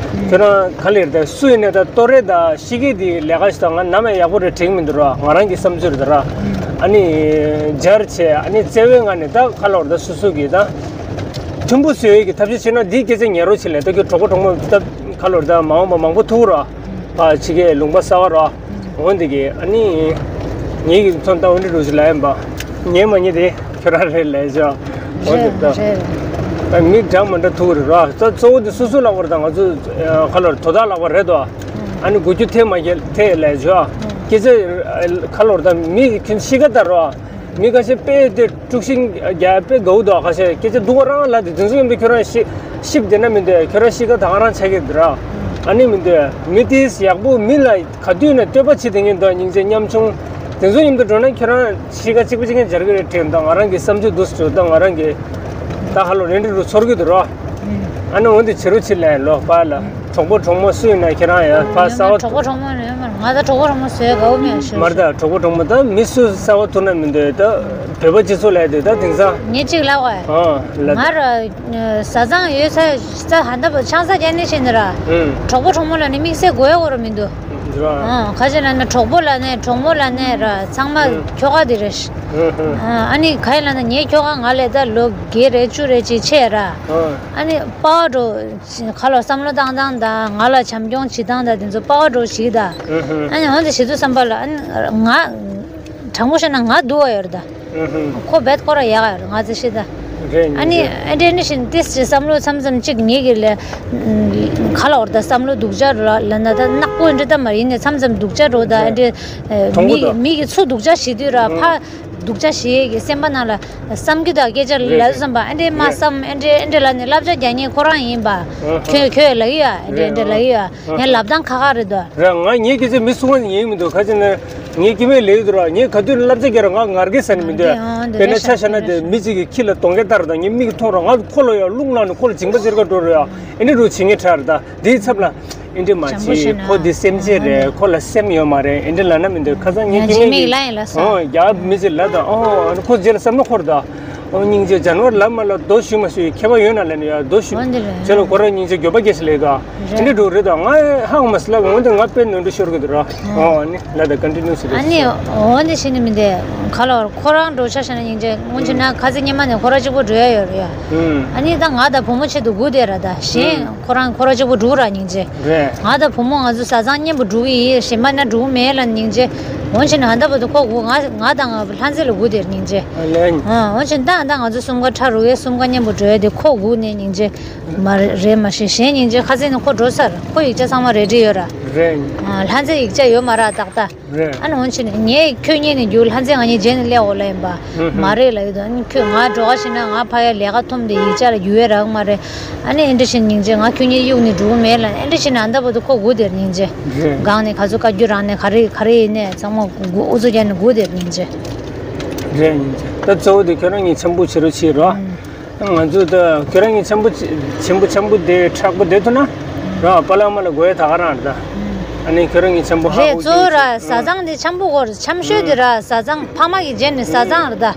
ཁྱོད་རང་ག་ལེར་ད་སུ་ཡིན་ནའི་ད་གཏོར་ཡས་ད་ཤི་གི་དེ་ལས་ཀ་ཞིག་ད་ང་ནམ་ཡང་ཡག་པོ་རེད་དྲན་གྱི་མི་འདུག་ར། ང་རང་གི་བསམ་ཚུལ་རེད་ད་ར། ཨ་ནི་སྦྱར་བྱས་ཨ་ནི་བརྩེ་བའི་ངང་ནས་ད་ཁ་ལོར་ད་སོ་སོ་གི་ད་མཐུན་པོ་བཟོ་ཡས་ཀྱི་ཐབས་ཤེས་བྱས་ན། འདིའི་སྐད་ཆ་ཉན་རོགས་བྱེད་ལན། ད་ཁྱོད་གྲོགས་པོ་གྲོགས་མོ་ད་ཁ་ལོར་ད་མ་འོངས་པ་མང་པོ་ཐུག་ར། ཕ་ཕྱི་རྒྱལ་ལུང་པ་གསར་པ་ར། འོ་འདི་གི་ཨ་ནི་ངེད་ཀྱི་མཚོན་ད་འོ་འདི་རུ་ཞིག་ལ་ཡིན་པ། ཉན་མ་ཉན་དེ་ཁྱོད་རང་རེད་ལས་བྱ། འོ་འདི་རེད། ད་རེད། ཨ་མི་འདྲ་མི་འདྲ་ཐུག་རེད་ར། ད་གཙོ་བོ་དེ་སོ་སོ་ལག་པར་ད་ང་ཚོ་ཁ་ལོར་དོ་བདག་ལག་པར་རེད་དོ། ཨ་ནི་དགོས་རྒྱུ་ཐེ་མ་ཁེལ་ཐེ་ལས་བྱ། སྐད་ཆ་ཁ་ལོར་ད་མི་ཁྱོད་ཤི་ཁ་ད་ར། མི་ཁ་ཤས་དཔེ་དེ་དཀྲུག་ཤིང་རྒྱག་དཔེ་དགའ་བོ་འདུག་ཁ་ཤས་སྐད་ཆ་སྡུག་པ་རང་ལབ་དེ་དེ་ཚོ་ཡིན་པས་ཁྱོད་རང་ཤི་ཤིབ་དེ་ན་མི་འདོད། ཁྱོད་རང་ཤི་ཁ་ད་ག་རང་ཆགས་ཀྱི་འདུག་ར། ཨ་ནི་མི་འདོད། མི་དེས་ཡག་པོ་མི་ལ་ག་དུས་ནས་བསྟོད་པ་བྱེད་དེ་ངན་འདུག་སྙིང་རྗེ་ཉམ་ཆུང་དེ་ཚོ་མཉམ་དུ་འགྲོ་ན་ཁྱོད་རང་ཤི་ཁ་གཅིག་པ་གཅིག་རྐྱང་སྦྱར་གི་རེད་དྲན་དང་། ང་རང་གི་བསམ་ཚུལ་འདུག་སེ་འགྲོ་དང་། ང་རང་གི་ད་ཧ་ལོ་རེ་འདྲི་རུ་ཚོར་གི་འདུག་རོ། ཨ་ནི་འོ་འདི་བྱེད་རོགས་བྱེད་ལན་ལོ་པ་ལ། གྲོགས་པོ་གྲོགས་མོ་སུ་ཡིན་ན་ཁྱེད་རང་ཡང་ཕ་ཡོད་ས་མ་བ་གྲོགས་པོ་གྲོགས་མོ་ནི་ཡོད་མ་རེད། ང་ད་གྲོགས་པོ་གྲོགས་མོ་བཟོས་དགའ་བོ་མེད་ཤོད་མ་རེད། ད་གྲོགས་པོ་གྲོགས་མོ་ད་མི་སུ་ས་བ་ཐུག་ན་མི་འདོད། ད་བོད་པ་སྤྱི་ཚོགས་ལ་དེ་ད་དེང་སང་ངས་གཅིག་ལབ་བ། ཨ་ལ་ང་ར་བཟའ་ཚང་ཡོད་ས་ས་ཧ་འདབ་ཆང་ས་རྒྱ་ནི་ཤེས་ནི་ར། ཨུམ། གྲོགས་པོ་གྲོགས་མོ་ལ་ནི་དམིགས་བསལ་དགོས་ཡ་གོ་ར་མི་འདུག་འདི་བ། ཨ་ཁ་ཅིག་ལ་ནི་གྲོགས་པོ་ལ་ནི་གྲོགས་མོ་ལ་ནི་ར་ཚང་མ་ཨུམ། ཁྱོ་ག་དེ་རེད། ཨུམ་ཨུམ། ཨ་ཨ་ནི་ག་ཡིན་ལ་ན་ངའི་ཁྱོ་ག་ང་ལས་ད་ལོ་བརྒྱད་རེ་བཅུ་རེ་ཅིག་ཆེ་ར། ཨ་ཨ་ནི་པ་བ་འགྲོ། ཁ་ལོ་བསམ་བློ་བཏང་སྟངས་དང་ང་ལ་བྱམས་སྐྱོང་བྱེད་སྟངས་དང་དེ་ཚོ་པ་བ་འགྲོ་ཞིག་དང་། ཨ་ནི་འོན་ཏེ་བྱེད་དུས་བསམ་པ་ལ་ཨ་ནི་ང་དྲང་པོ་བཤད་ན་ང་སྡུག་པ་ཡོད་རེད་ད། ཁོ་བེད་ཁོ་ར་ཡག་ཡོད་རེད་ང་ཚོ་ཤེས་ད། རེད་ཨ་ནི་རེད། ཨ་འདྲེ་ནི་བཞིན་ཏིས་ཅི་བསམ་བློ་མཚམས་མཚམས་གཅིག་ངེད་ཀྱི་ལས་ཁ་ལ་འོར་ད་བསམ་བློ་སྡུག་ཅག་ལ་ལ་ན་ད་ནག་པོ་འདྲེ་ད་མ་ཡིན་ནས་མཚམས་མཚམས་སྡུག་ཅག་འགྲོ་ད། ཨ་འདྲེ་མི་མི་གི་ཚུ་སྡུག་ཅག་བྱེད་དུས་ར་ཕ། སྡུག་ཅག་ཞིག་གི་སེམས་པ་ནང་ལ་བསམ་གྱི་དང་སྐད་ཆ་ལབ་བསམ་པ་ཨེ་འདྲེ་མ་བསམ་ཨེ་འདྲེ་ཨེ་འདྲེ་ལབ་ནས་བསླབ་བྱ་རྒྱག་མཁན་ཁོ་རང་ཡིན་པ། ཁྱོད་ཁྱོད་ལབ་ཡ་ཨེ་འདྲེ་ཨེ་འདྲེ་ལབ་ཡ་ངས་ལབ་སྟངས་ཁག་ཁག་རེད་དོ། ར་ང་ངའི་སྐད་ཆ་མི་གསུང་བ་ཡིན་མི་འདུག་ཁ་ཅིག་ནས་ངའི་སྐྱེ་དམན་ལས་འདུག་ར་ངས་ག་དུས་བསླབ་བྱ་རྒྱག་ར་ང་ངར་གི་ཟ་ནི་མི་འདུག་དཔེར་ན་ཆ་བཞག་ན་དེ་མི་གཅིག་གི་ཁྱི་ལ་གདོང་ཁ་ལྟར་དང་ངའི་མིག་མཐོང་ར་ང་ཁོ་ལ་ཡ་རླུང་ལངས་ནས་ཁོ་ལ་སྦྱིན་པ་སྩལ་ག་འགྲོ་ར་ཡ་ཨེ་འདྲེ་རུ་བྱེད་ངེས་ཁྲ་ར་ད་དེའི་ཚབ་ལ། ཨེ་འདྲེ་མ་བྱེད། ཁོ་འདི་སེམས་ཅན་རེད། ཁོ་ལ་སེམས་ཡོད་མ་རེད། ཨེ་འདྲེ་ལབ་ན་མི་འདོད། ཁ་སང་ངས་སྐྱེ་དམན་གྱི་ཨོ་རྒྱ་མི་ཅིག་ལབ་དང་ཨོ་ཁོ་རྗེས་ལ་བསམ་བློ་འཁོར་དང་ཨོ་སྙིང་རྗེ་ཇན་ཝར་ལབ་མ་ལབ་རྡོ་ཞུ་མ་ཞུ་ཡི་ཁྱད་པར་ཡོད་ན་ལབ་ནས་ཡ་རྡོ་ཞུ་ཨོ་འདི་རེད། རྗེས་ལ་ཁོ་རང་སྙིང་རྗེ་འགྱོད་པ་སྐྱེ་ཞིག་ལས་དང་ཨེ་འདྲེ་འགྲོ་རེད་དང་ང་ཧ་གོ་མ་སི་ལབ་འོན་ཏེ་ང་དཔེ་ནོར་འཁྲུལ་ཤོར་གི་འདུག་ར་ཨོ་ཨ་ནི་ལབ་དང་ཀོན་ཊི་ནིའུ་སི་རེད། ཨ་ནི་ཨོ་འདི་བྱེད་ནི་མི་འདུག་ཁ་ལོར་ཁོ་རང་འགྲོ་ཆ་བཞག་ན་སྙིང་རྗེ་སྔོན་ཆད་ན་ཁ་ཚེ་སྔོན་མ་ནས་ཁོ་རང་གཅིག་པོ་འགྲོ་ཡ་ཡོད་རེད་ཡ། ཨ་ནི་ད་ང་དང་བུ་མོ་ཆེད་དུ་སྒུག་བསྡད་ར་ད་གཞན། ཁོ་རང་ཁོ་རང་གཅིག་པུ་འགྲོ་ར་སྙིང་རྗེ། རེད། ང་དང་བུ་མོ་ང་ཚོ་བཟའ་ཚང་མཉམ་པོ་འགྲོ་གི་ཡིན། གཞན་པ་ན་འགྲོ་གི་མེད་ལ་སྙིང་རྗེ། འོན་ཆེ་ན་ཨ་ད་བར་དུ་ཁོ་སྒུག་ང་ང་དང་ང་ལྷ་མཛེས་ལ་སྒུག་དེར་སྙིང་རྗེ། ཨ་ལན། ཨ་འོན་ཆེ་ན་ད་ཨ་ད་ང་ཚོ་གསུམ་ཀ་ཁྲ་རུ་ཡའི་གསུམ་ཀ་མཉམ་པོ་འགྲོ་ཡ་དེ་ཁོ་སྒུག་ནས་སྙིང་རྗེ། མ་རེད་མ་ཤེས་གཞན་སྙིང་རྗེ་ཁ་ཚན་ནི་ཁོ་འགྲོ་ཚར་ཁོ་ཡིག་ཆ་ཚང་མ་རེ་ཌི་ཡོད་ར། རེད། ཨ་ལྷ་མཛེས་ཡིག་ཆ་ཡོད་མ་ར་ཏག་ཏག་རེད། ཨ་ནི་འོན་ཆེ་ནས་ངས་ཁྱོད་གཉིས་ནས་རྒྱུགས་ལྷ་མཛེས་ང་གཉིས་རྗེས་ནས་སླེབས་འོ་ལ་ཡིན་པ། མ་རེད་ལ་ཡོད་དོ། ཨ་ནི་ཁྱོད་ང་འགྲོ་ག་ཤི་ན་ང་ཕ་ཡ་ལས་ཀ་ཐོམ་དེ་ཡིག་ཆ་ལ་རྒྱུགས་ཡས་རག་མ་རེད། ཨ་ནི་ཨེ་འདྲ་ཞིག་སྙིང་རྗེ་ང་ཁྱོད་གཉིས་གཡུག་ནས་འགྲོ་གི་མེད་ལ་ཨེ་འདྲ་ཞིག་ན་ཨ་ད་བར་དུ་ཁོ་སྒུག་དེར་སྙིང་རྗེ། རེད། སྒང་ནས་ག་ཚོད་བཀའ་བཀྱོན་རང་ནས་ག་རེ་ག་རེ་ཡིན་ནས་ཚང་མ་སྒུག་ཨུ་ཚུགས་རྒྱག་ནས་སྒུག་དེར་སྙིང་རྗེ། རེད་སྙིང་རྗེ། ད་གཙོ་བོ་དེ་ཁྱོད་རང་གཉིས་འཆམ་པོ་བྱེད་རོགས་བྱེད་རོགས། ང་ཚོ་ད་ཁྱོད་རང་གཉིས་འཆམ་པོ་ཆེན་པོ་འཆམ་པོ་དེ་མཁྲེགས་པོ་དེ་ཐུབ་ན་ར་པ་ལགས་མ་ལ་དགོས་ཡ་ད་ག་རང་རེད་ད། ཨ་ནི་ཁྱོད་རང་གཉིས་འཆམ་པོ་ཧ་རེད། གོ་གཙོ་བོ་ར་བཟའ་ཚང་དེ་འཆམ་པོ་གོ་ར་འཆམ་ཤོས་དེ་ར་བཟའ་ཚང་ཕ་མ་གི་རྗེས་ནས་བཟའ་ཚང་རེད་ད།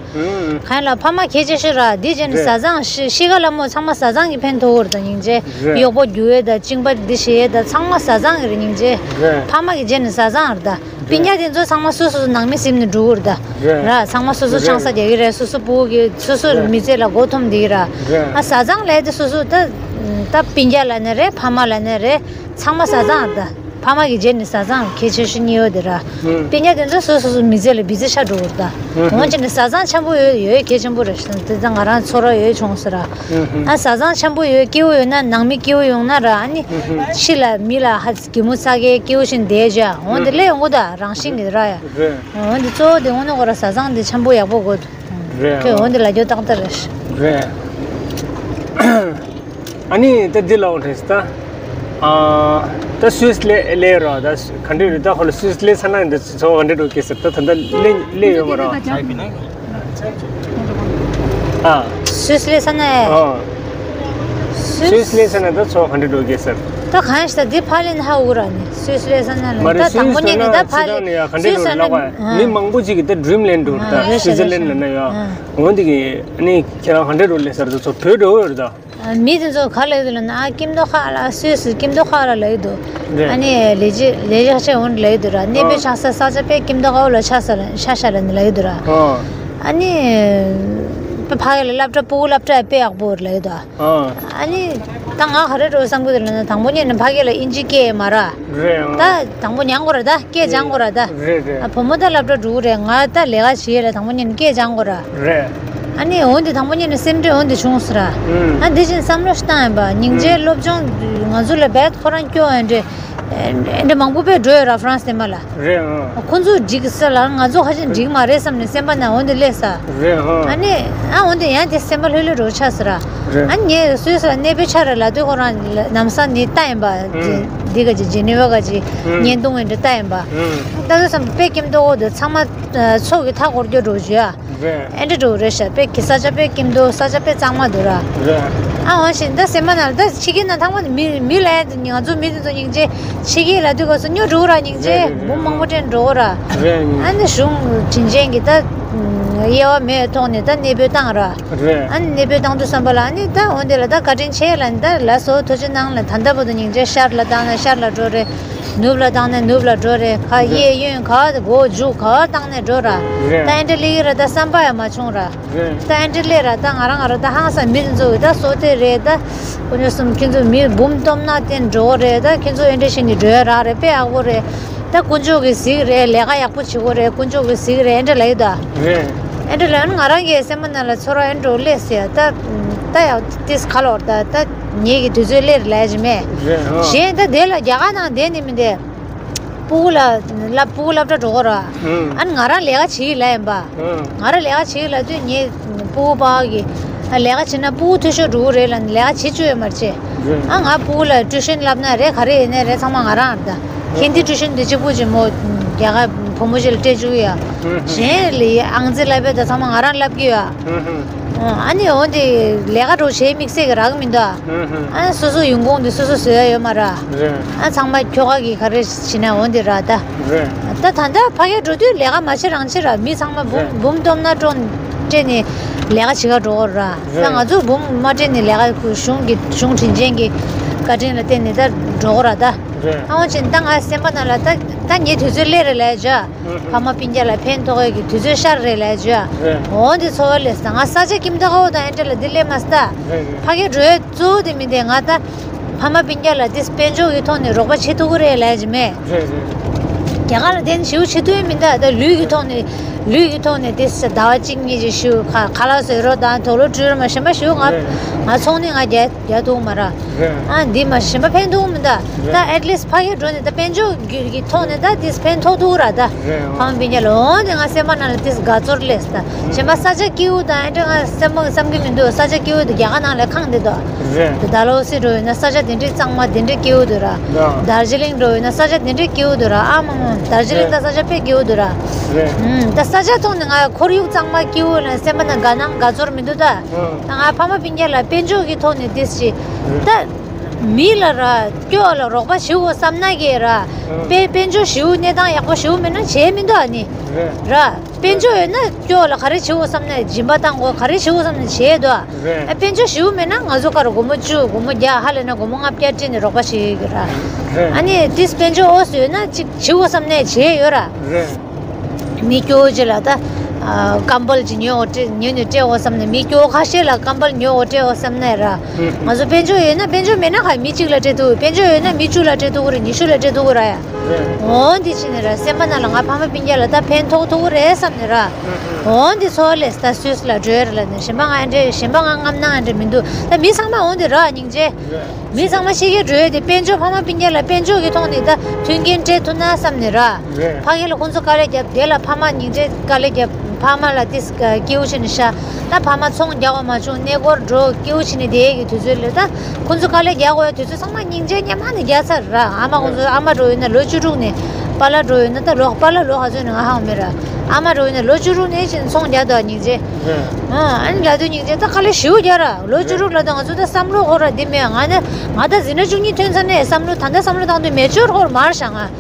གང་ལ་ཕ་མ་གལ་ཆེ་ཤོས་ར་འདི་རྗེས་ནས་བཟའ་ཚང་ཤི་ཤི་ཁ་ལ་མོ་ཚང་མ་བཟའ་ཚང་གི་ཕན་ཐོགས་གོ་ར་ད་སྙིང་རྗེ། གཡོག་པོ་རྒྱུག་ཡས་ད་གཅིན་པ་འདི་བྱེད་ཡས་ད་ཚང་མ་བཟའ་ཚང་གི་རེད་སྙིང་རྗེ། ཕ་མ་གི་རྗེས་ནས་བཟའ་ཚང་རེད་ད། སྤུན་ཀྱག་དེ་ཚོ་ཚང་མ་སོ་སོ་སོ་ནང་མི་ཟིན་ནས་འགྲོ་གི་རེད་ད། རེད། ར་ཚང་མ་སོ་སོ་རེད། ཆང་ས་རྒྱག་གི་རེད། སོ་སོ་ཕྲུ་གུ་གི་སོ་སོ་རེད། མི་ཚེ་ལ་མགོ་འཐོམ་བསྡད་ཀྱི་ར། རེད། ཨ་བཟའ་ཚང་ལས་དེ་སོ་སོ་ད་ད་སྤུན་ཀྱག་ལ་ནི་རེད་ཕ་མ་ལ་ནི་རེད་ཚང་མ་བཟའ་ཚང་རེད་ད། ཕ་མ་གི་རྗེས་ནས་བཟའ་ཚང་གལ་ཆེ་ཤོས་གཉིས་ཡོད་དེ་ར། སྤུན་ཀྱག་དེ་ཚོ་སོ་སོ་སོ་མི་ཚེ་ལ་བི་ཚེ་ཆགས་འགྲོ་གི་རེད་ད། འོན་ཀྱང་ནི་བཟའ་ཚང་འཆམ་པོ་ཡོད་ཡོད་གལ་ཆེན་པོ་རེད། དེ་ད་ང་རང་ཚོར་བ་ཡོད་བྱུང་ཟེར་ར། ཨ་བཟའ་ཚང་འཆམ་པོ་ཡོད་སྐྱིད་པོ་ཡོད་ན་ནང་མི་སྐྱིད་པོ་ཡོང་ན་ར་ཨ་ནི་ཕྱི་ལ་མི་ལ་ཧ་གད་མོ་ཚ་གི་སྐྱིད་པོ་ཞིག་བསྡད་བྱ་འོན་ཏེ་སླེབས་ཡོང་གི་ད་རང་བཞིན་གྱི་ར་ཡ། རེད། འོན་ཏེ་གཙོ་བོ་དེ་དངོས་གནས་ཁོ་ར་བཟའ་ཚང་དེ་འཆམ་པོ་ཡག་པོ་དགོས་འདུག་རེད། ཁྱོད་འོན་ཏེ་ལ་རྒྱུ་ཏག་ཏག་རེད། རེད། ཨ་ནི་ད་འདི་ལ་འོང་དྲན་སི་ད། ཨ། ད་སུད་སི་ལ་སླེབས་རོགས་ད། ག་འདྲ་རེད་ད། ཁོ་ལ་སུད་སི་སླེབས་ཚར་ན་འདི་ཚོ་ག་འདྲ་འགྲོ་གི་ཟེར་ད། ད་ལྟ་སླེབས་སླེབས་ཡོད་མ་རེད། ཨ། སུད་སི་སླེབས་ཚར་ན་ཨེ། ཨ། སུད་སི་སླེབས་ཚར་ན་ད་ཚོ་ག་འདྲ་འགྲོ་གི་ཟེར། ད་གང་ཞིག་ད་འདི་ཕར་ལེན་ཧ་འུ་ར་ནི་སུད་སི་སླེབས་ཚར་ན་ལ་མ་རེད། ད་དང་པོ་ཉིད་ནས་ད་ཕར་ལེན་སུད་སི་ལ་ནི་མི་མང་པོ་ཅིག་གི་ད་ཌི་རིམ་ལེན་འགྲོ་ད། སུད་སི་ལན་ལ་ན་ཡོད། འོན་ཏེ་གི་ཨ་ནི་ཁྱེད་རང་ག་འདྲ་འགྲོ་ལེ་ཟེར་ད། ཚོ་བོད་འགྲོ་ཡོད་ད། མི་དེ་ཚོ་ག་ལ་ཡོད་ལ་ན། ཨ་ཀིམ་དོ་ཁ་ལ་སུད་སི་ཀིམ་དོ་ཁ་ལ་ལ་ཡོད་དོ། རེད། ཨ་ནི་ལས་བྱེད་ལས་བྱེད་ཆེ་འོན་ལ་ཡོད་དོ་ར། གནས་པའི་ཆགས་ས་ས་ཆ་པའི་ཀིམ་དོ་ཁ་ལ་ཆགས་ས་ལ་ཤ་ཤ་ལ་ནི་ལ་ཡོད་དོ་ར། ཨ་ནི་ཕ་གི་ལ་སློབ་གྲྭ་སྤུ་གུ་སློབ་གྲྭ་དཔེ་ཡག་པོ་ལ་ཡོད་དོ། ཨ་ནི་ད་ང་ག་རེ་འགྲོ་བསམ་གི་དེ་ལ་ན། དང་པོ་ཉིད་ནས་ཕ་གི་ལ་ཨིན་ཇི་སྐད་མ་ར། རེད། ཨང་། ད་དང་པོ་ཉན་དགོས་ར་ད། སྐད་སྦྱང་དགོས་ར་ད། རེད་རེད། ཨ་བུ་མོ་ད་སློབ་གྲྭ་འགྲོ་གི་རེད། ང་ད་ལས་ཀ་བྱེད་ལ་དང་པོ་ཉིད་ནས་སྐད་སྦྱང་དགོས་ར། རེད། ཨ་ནི་འོན་ཏེ་དང་པོ་ཉིད་ནས་སེམས་ཁྲལ་འོན་ཏེ་བྱུང་ཟེར་ར། ཨང་། ཨ་འདི་བཞིན་བསམ་བློ་ཞིག་བཏང་ཡིན་པ། སྙིང་རྗེ་ཨང་སློབ་སྦྱོང་ང་ཚོ་ལ་རྦད་ཁོ་རང་སྐྱོ་ཡིན་འདྲ། ཨེ་འདྲ་མང་པོ་དཔེ་འགྲོ་ཡོད་ར་ཧྥ་རན་སི་དེ་མ་ལ། རེད། ཨང་། ཁོ་ཚོ་འགྲིག་ས་ལ་ང་ཚོ་ཧ་ཅང་འགྲིག་མ་རེད་བསམ་ནས་སེམས་པ་ན་འོན་ཏེ་སླེབས་ས། རེད། ཨང་། ཨ་ནི་ཨ་འོན་ཏེ་ཡང་དེ་སེམས་པ་ལྷོད་ལྷོད་འགྲོ་ཆགས་ཟེར་ར། རེད། ཨ་ངས་སུད་སི་ལ་གནས་པའི་ཆ་ར་ལ་དུས་ཁོ་རང་ལ་ལམ་སང་ནི་ལྟ་ཡིན་པ། ཨང་། འདི་ག་ཅིག་ཇི་ནི་ཝ་ག་ཅིག་ཨང་། བརྙན་ཐུང་འདི་འདྲ་ལྟ་ཡིན་པ། ཨང་། ད་དུང་བསམ་པའི་ཀིམ་དོ་འོ་དེ་ཚང་མ་ཚོགས་ཀྱི་མཐའ་འཁོར་རྒྱུ་འགྲོ་བཞུ་ཡ། རེད། ཨེ་འདྲ་འགྲོ་རེད་ཤག་དཔེ་གི་ས་ཆ་དཔེ་ཀིམ་དོ་ས་ཆ་དཔེ་གཙང་མ་འདུག་ར། རེད། ཨ་འོ་ཞེས་ད་སེམས་པ་ནང་ལ་ད་ཕྱི་རྒྱལ་ན་ཐང་མ་མི་མི་ལ་ཡ་དེ་ང་ཚོ་མི་དེ་ཚོ་སྙིང་རྗེ་ཕྱི་རྒྱལ་ལ་དུས་སྐབས་སུ་སྨྱོ་འགྲོ་ར་སྙིང་རྗེ། རེད་རེད་རེད། འབུམ་མང་པོ་སྤྲད་འགྲོ་ར། རེད། ཨ་ནི་གཞུང་དྲིན་ཅན་གྱི་ད་དབྱེ་བ་མེད་ཐོག་ནས་ད་གནས་སྤོས་བཏང་ར། རེད། ཨ་ནི་གནས་སྤོས་བཏང་དུས་བསམ་པ་ལ་ཨ་ནི་ད་འོ་འདི་ལ་ད་བཀའ་དྲིན་ཆེ་ལ་ནི་ད་ལ་སོ་ཐུགས་རྗེ་གནང་ལ། ད་ལྟ་བར་དུ་སྙིང་རྗེ། ཤར་ལ་བཏང་ན་ཤར་ལ་འགྲོ་རེད། ནུབ་ལ་བཏང་ན་ནུབ་ལ་འགྲོ་རེད། ག་གཡས་གཡོན་ག་བར་དུ་སྒོ་མཇུག་ག་བར་བཏང་ན་འགྲོ་ར། རེད། ད་ཨེ་འདྲ་ལི་གི་ར་ད་བསམ་པ་ཡང་མ་བྱུང་ར། རེད། ད་ཨེ་འདྲ་ལི་ར་ད་ང་རང་ང་ར་ད་ཧང་སང་མི་དེ་ཚོ་གི་ད་སོ་ཐེ་རེད། ད་ཁོ་ཚོ་གསུམ་ཁྱེད་ཚོ་མི་འབུམ་སྟོང་ན་བརྟེན་འགྲོ་གི་རེད། ད་ཁྱེད་ཚོ་ཨེ་འདྲ་ཞིག་ནི་འགྲོ་ཡ་རག་རེད། དཔེ་ཡག་པོ་རེད། ད་དཀོན་མཆོག་གི་གཟིགས་རེད། ལས་ཀ་ཡག་པོ་བྱེད་དགོས་རེད། དཀོན་མཆོག་གི་གཟིགས་རེད། ཨེ་འདྲ་ལ་ཡོད་ད། རེད། ཨེ་འདྲ་ལ་ཡང་ང་རང་གི་སེམས་པ་ནང་ལ་ཚོར་བ་ཨེ་འདྲ་སླེབས་ཟེར་ད། ད་ཡང་ཏིས་ཁ་ལོར་ད་ད་ངེད་ཀྱི་དུས་ཚོད་སླེབས་ལས་ཀྱི་མེད། རེད། ཨ། གཞན་ད་དེ་ལ་རྒྱ་གར་ནང་བསྡད་ནི་མི་འདུག་སྤུ་གུ་ལ་སློབ་སྤུ་གུ་སློབ་གྲྭ་འགྲོ་གི་ར། ཨང་། ཨ་ནི་ང་རང་ལས་ཀ་བྱེད་ཀྱི་ལ་ཡིན་པ། ཨང་། ང་རང་ལས་ཀ་བྱེད་ཀྱི་ལ་དུས་ངས་སྤུ་གུ་པ་གི་ལས་ཀ་བྱེད་ན་སྤུ་གུ་འཐུས་ཤོར་འགྲོ་གི་རེད་ལ་ནི་ལས་ཀ་བྱེད་བཅུག་ཡོད་མ་རེད་ཅེས། རེད། ཨ་ང་སྤུ་གུ་ལ་ཊུ་ཤན་བསླབ་ན་རེད། ག་རེ་ཡིན་ན་རེད། ཚང་མ་ང་རང་རེད་ད། ཧིན་དི་ཊུ་ཤན་དེ་གཅིག་པུ་ཅིག་མོ་རྒྱ་གར་བུ་མོ་ཅིག་ལ་སྤྲད་བཅུག་ཡ། ཨང་། གཞན་ལ་ཨང་རྩིས་བསླབ་པའི་ད་ཚང་མ་ང་རང་བསླབ་ཀྱི་ཡོད། ཨང་། ཨ་ནི་འོན་ཏེ་ལས་ཀ་འགྲོ་བྱེད་དམིགས་བསལ་གྱི་རག་མི་འདུག་ཨ། ཨ་སོ་སོ་ཡོང་ཁུངས་དེ་སོ་སོ་བཟོ་ཡ་ཡོད་མ་ར། རེད། ཨ་ཚང་མ་ཁྱོ་ག་གི་ག་རེ་བྱེད་ན་འོན་ཏེ་ར་ད། རེད། ད་ད་ལྟ་ཕ་གིར་འགྲོ་དུས་ལས་ཀ་མ་བྱེད་རང་བྱེད་ར། མི་ཚང་མ་འབུམ་རེད། འབུམ་སྟོང་ན་སྟོང་སྤྲད་ནས་ལས་ཀ་བྱེད་ག་འགྲོ་གི་ར། ད་རེད། ང་ཚོ་འབུམ་མ་སྤྲད་ནས་ལས་ཀ་གཞུང་གི་གཞུང་དྲིན་ཅན་གྱི་བཀའ་དྲིན་ལ་བརྟེན་ནས་ད་འགྲོ་གི་ར་ད། རེད། ཨ་འོན་ཅིག་ད་ང་སེམས་པ་ནང་ལ་ད་ད་ངའི་དུས་ཚོད་སླེབས་རེད་ལས་བྱ། ཕ་མ་སྤུན་ཀྱག་ལ་ཕན་ཐོགས་ཡས་ཀྱི་དུས་ཚོད་ཤར་རེད་ལས་བྱ། རེད། འོ་འདི་ཚོ་བ་ལས་ད་ང་ས་ཆ་ཀིམ་ད་ཧོ་དང་ཨེ་འདྲ་ལ་འདི་སླེབས་མ་སྟ། རེད་རེད། ཕ་གི་འགྲོ་ཡས་གཙོ་བོ་དེ་མི་འདི་ང་ད་ཕ་མ་སྤུན་ཀྱག་ལ་དེ་དཔལ་འབྱོར་གྱི་ཐོག་ནས་རོགས་པ་བྱེད་ཐུབ་ཀྱི་རེད་ལས་ཀྱི་མེད། རེད་རེད། རྒྱ་གར་ལ་དེ་ནི་ཞིའུ་བྱེད་ཐུབ་ཡས་མི་འདུག་ད་ལུས་ཀྱི་ཐོག་ནས་ལུས་ཀྱི་ཐོག་ནས་དེ་ཟླ་བ་གཅིག་གཉིས་ཀྱི་ཞིའུ་ཁ་ཁ་ལག་བཟོས་རོགས་དང་དུག་ལོག་བཀྲུས་རོགས་མ་གཞན་པ་ཞིའུ་ང་རེད། ང་ཚོང་ནི་ང་རྒྱ་རྒྱག་ཐུབ་མ་ར། རེད། ཨ་འདི་མ་གཞན་པ་ཕན་ཐོགས་མི་འདུག་རེད། ད་ཨེཊ་ལིསཊ་ཕ་གིར་འགྲོ་ནས་ད་དཔལ་འབྱོར་གྱི་ཐོག་ནས་ད་དེ་ཕན་ཐོགས་ཐུབ་ར་ད། རེད། ཕ་མ་སྤུན་ཀྱག་ལ་འོང་དེ་ང་སེམས་པ་ནང་ལ་དེ་དགའ་ཚོར་སླེབས་ད། གཞན་པ་ས་ཆ་སྐྱིད་པོ་དང་ཨེ་འདྲ་ང་སེམས་པ་བསམ་གྱི་མི་འདུག་ས་ཆ་སྐྱིད་པོ་དེ་རྒྱ་གར་ནང་ལ་ཁང་དེ་འདུག་རེད། དེ་ད་ལོ་སི་འགྲོ་ཡོད་ན་ས་ཆ་དེ་འདྲའི་གཙང་མ་དེ་འདྲའི་སྐྱིད་པོ་འདུག་ར། རེད། དར་ཇི་ལིང་འགྲོ་ཡོད་ན་ས་ཆ་དེ་འདྲའི་སྐྱིད་པོ་འདུག་ར། ཨ་མ་མ་དར་ཇི་ལིང་ད་ས་ཆ་དཔེ་སྐྱིད་པོ་འདུག་ར། རེད། ཨུམ་ད་ས་ཆ་ཐོག་ནས་ང་ཁོར་ཡུག་གཙང་མ་སྐྱིད་པོ་ལ་སེམས་པ་ནང་དགའ་སྣང་དགའ་ཚོར་མི་འདུག་ད། ད་ང་ཕ་མ་སྤུན་ཀྱག་ལ་དཔལ་འབྱོར་གྱི་ཐོག་ནས་དེ་ཞིག་ད། མི་ལ་ར་སྐྱོ་ལ་རོགས་པ་ཞིའུ་བསམ་ན་གི་ར། དཔལ་དཔལ་འབྱོར་ཞིའུ་གནས་སྟངས་ཡག་པོ་ཞིའུ་མེད་ན་བྱས་མི་འདུག་ཨ་ནི། རེད། ར། དཔལ་འབྱོར་ཡོད་ན་སྐྱོ་ལ་ག་རེ་ཞིའུ་བསམ་ན་སྦྱིན་པ་བཏང་དགོས་ག་རེ་ཞིའུ་བསམ་ན་བྱས་འདུག་རེད། ཨ་དཔལ་འབྱོར་ཞིའུ་མེད་ན་ང་ཚོ་ཀར་སྒོར་མོ་བཅུ་སྒོར་མོ་བརྒྱ་ཧ་ལས་ན་སྒོར་མོ་ལྔ་བརྒྱ་སྤྲད་ནས་རོགས་པ་བྱེད་ཀྱི་ར། རེད། ཨ་ནི་དེ་དཔལ་འབྱོར་ཨོ་སི་ཡོད་ན་ཅིག་ཞིའུ་བསམ་ནས་བྱས་ཡོད་ར། རེད། མི་སྐྱོ་བོ་ཅིག་ལ་ད། ཨ་ཀམ་པལ་ཅིག་ཉོས་འོ་སྤྲད་ཉོས་ནས་སྤྲད་འོ་བསམ་ནས་མི་སྐྱོ་བོ་ཁ་ཤས་ལ་ཀམ་པལ་ཉོས་འོ་སྤྲད་འོ་བསམ་ནས་ར། ང་ཚོ་དཔལ་འབྱོར་ཡོད་ན་དཔལ་འབྱོར་མེད་ན་ཁ་མི་གཅིག་ལ་སྤྲད་ཐུབ་དཔལ་འབྱོར་ཡོད་ན་མི་བཅུ་ལ་སྤྲད་ཐུབ་ཀྱི་རེད་ཉི་ཤུ་ལ་སྤྲད་ཐུབ་ཀྱི་ར་ཡ། འོ་འདི་ཕྱིན་ནས་ར་སེམས་པ་ནང་ལ་ང་ཕ་མ་སྤུན་ཀྱག་ལ་ད་ཕན་ཐོགས་ཐུབ་ཀྱི་རེད་བསམ་ནས་ར། འོ་འདི་ཚོ་ལས་ད་སུད་སི་ལ་འགྲོ་ཡ་རེད་ལ་ནས་གཞན་པ་ང་འདྲེ་གཞན་པ་ང་རྔམ་ན་འདྲེ་མི་འདུག་ད་མི་ཚང་མ་འོ་འདི་ར་སྙིང་རྗེ། མི་ཚང་མ་ཕྱི་རྒྱལ་འགྲོ་ཡ་དེ་དཔལ་འབྱོར་ཕ་མ་སྤུན་ཀྱག་ལ་དཔལ་འབྱོར་གྱི་ཐོག་ནས་ད་མཐུན་རྐྱེན་སྤྲད་ཐུབ་ན་བསམ་ནས་ར། རེད། ཕ་གི་ལ་ཁོང་ཚོ་དཀའ་ལས་བརྒྱབ་དེ་ལ་ཕ་མ་སྙིང་རྗེ་དཀའ་ལས་བརྒྱབ་ ཕ་མ་ལ་ཏིས་སྐྱིའུ་བྱས་ནས་ཤ། ད་ཕ་མ་ཚོང་རྒྱག་པ་མ་བྱུང་གནས་སྐོར་འགྲོ་སྐྱིའུ་བྱས་ནས་བསྡད་ཀྱི་དུས་ཚོད་ལ། ད་ཁོ་ཚོ་དཀའ་ལས་རྒྱག་དགོས་ཡ་དུས་ཚོད་ཚང་མ་སྙིང་རྗེ་སྙེ་མ་ནས་རྒྱག་ཚར་ར། ཨ་མ་ཁོ་ཚོ་ཨ་མ་འགྲོ་ཡོད་ན་ལོ་བཅུ་དྲུག་ནས། པཱ་ལགས་འགྲོ་ཡོད་ན་ད་ལོ། པཱ་ལགས་ལོ་ག་ཚོད་ནས་ང་ཧ་གོ་མེད་ར། ཨ་མ་འགྲོ་ཡོད་ན་ལོ་བཅུ་དྲུག་ནས་ཕྱིན་ཚོང་རྒྱག་འདུག་སྙིང་རྗེ། ཨ་ནི་ལབ་དུས་སྙིང་རྗེ། ད་དཀའ་ལས་ཞེ་པོ་རྒྱག་ར། ལོ་བཅུ་དྲུག་ལ་ད་ང་ཚོ་ད་བསམ་བློ་འཁོར་ར་འདི་མེད། ང་ནི་ང་ད་འཛིན་གྲྭ་བཅུ་གཉིས་ཐོན་ཚར་ནས་བསམ་བློ། ད་ལྟ་བསམ་བློ་བཏང་དུས་མེ་ཅོར་འཁོར་མར་བཞག་ང་།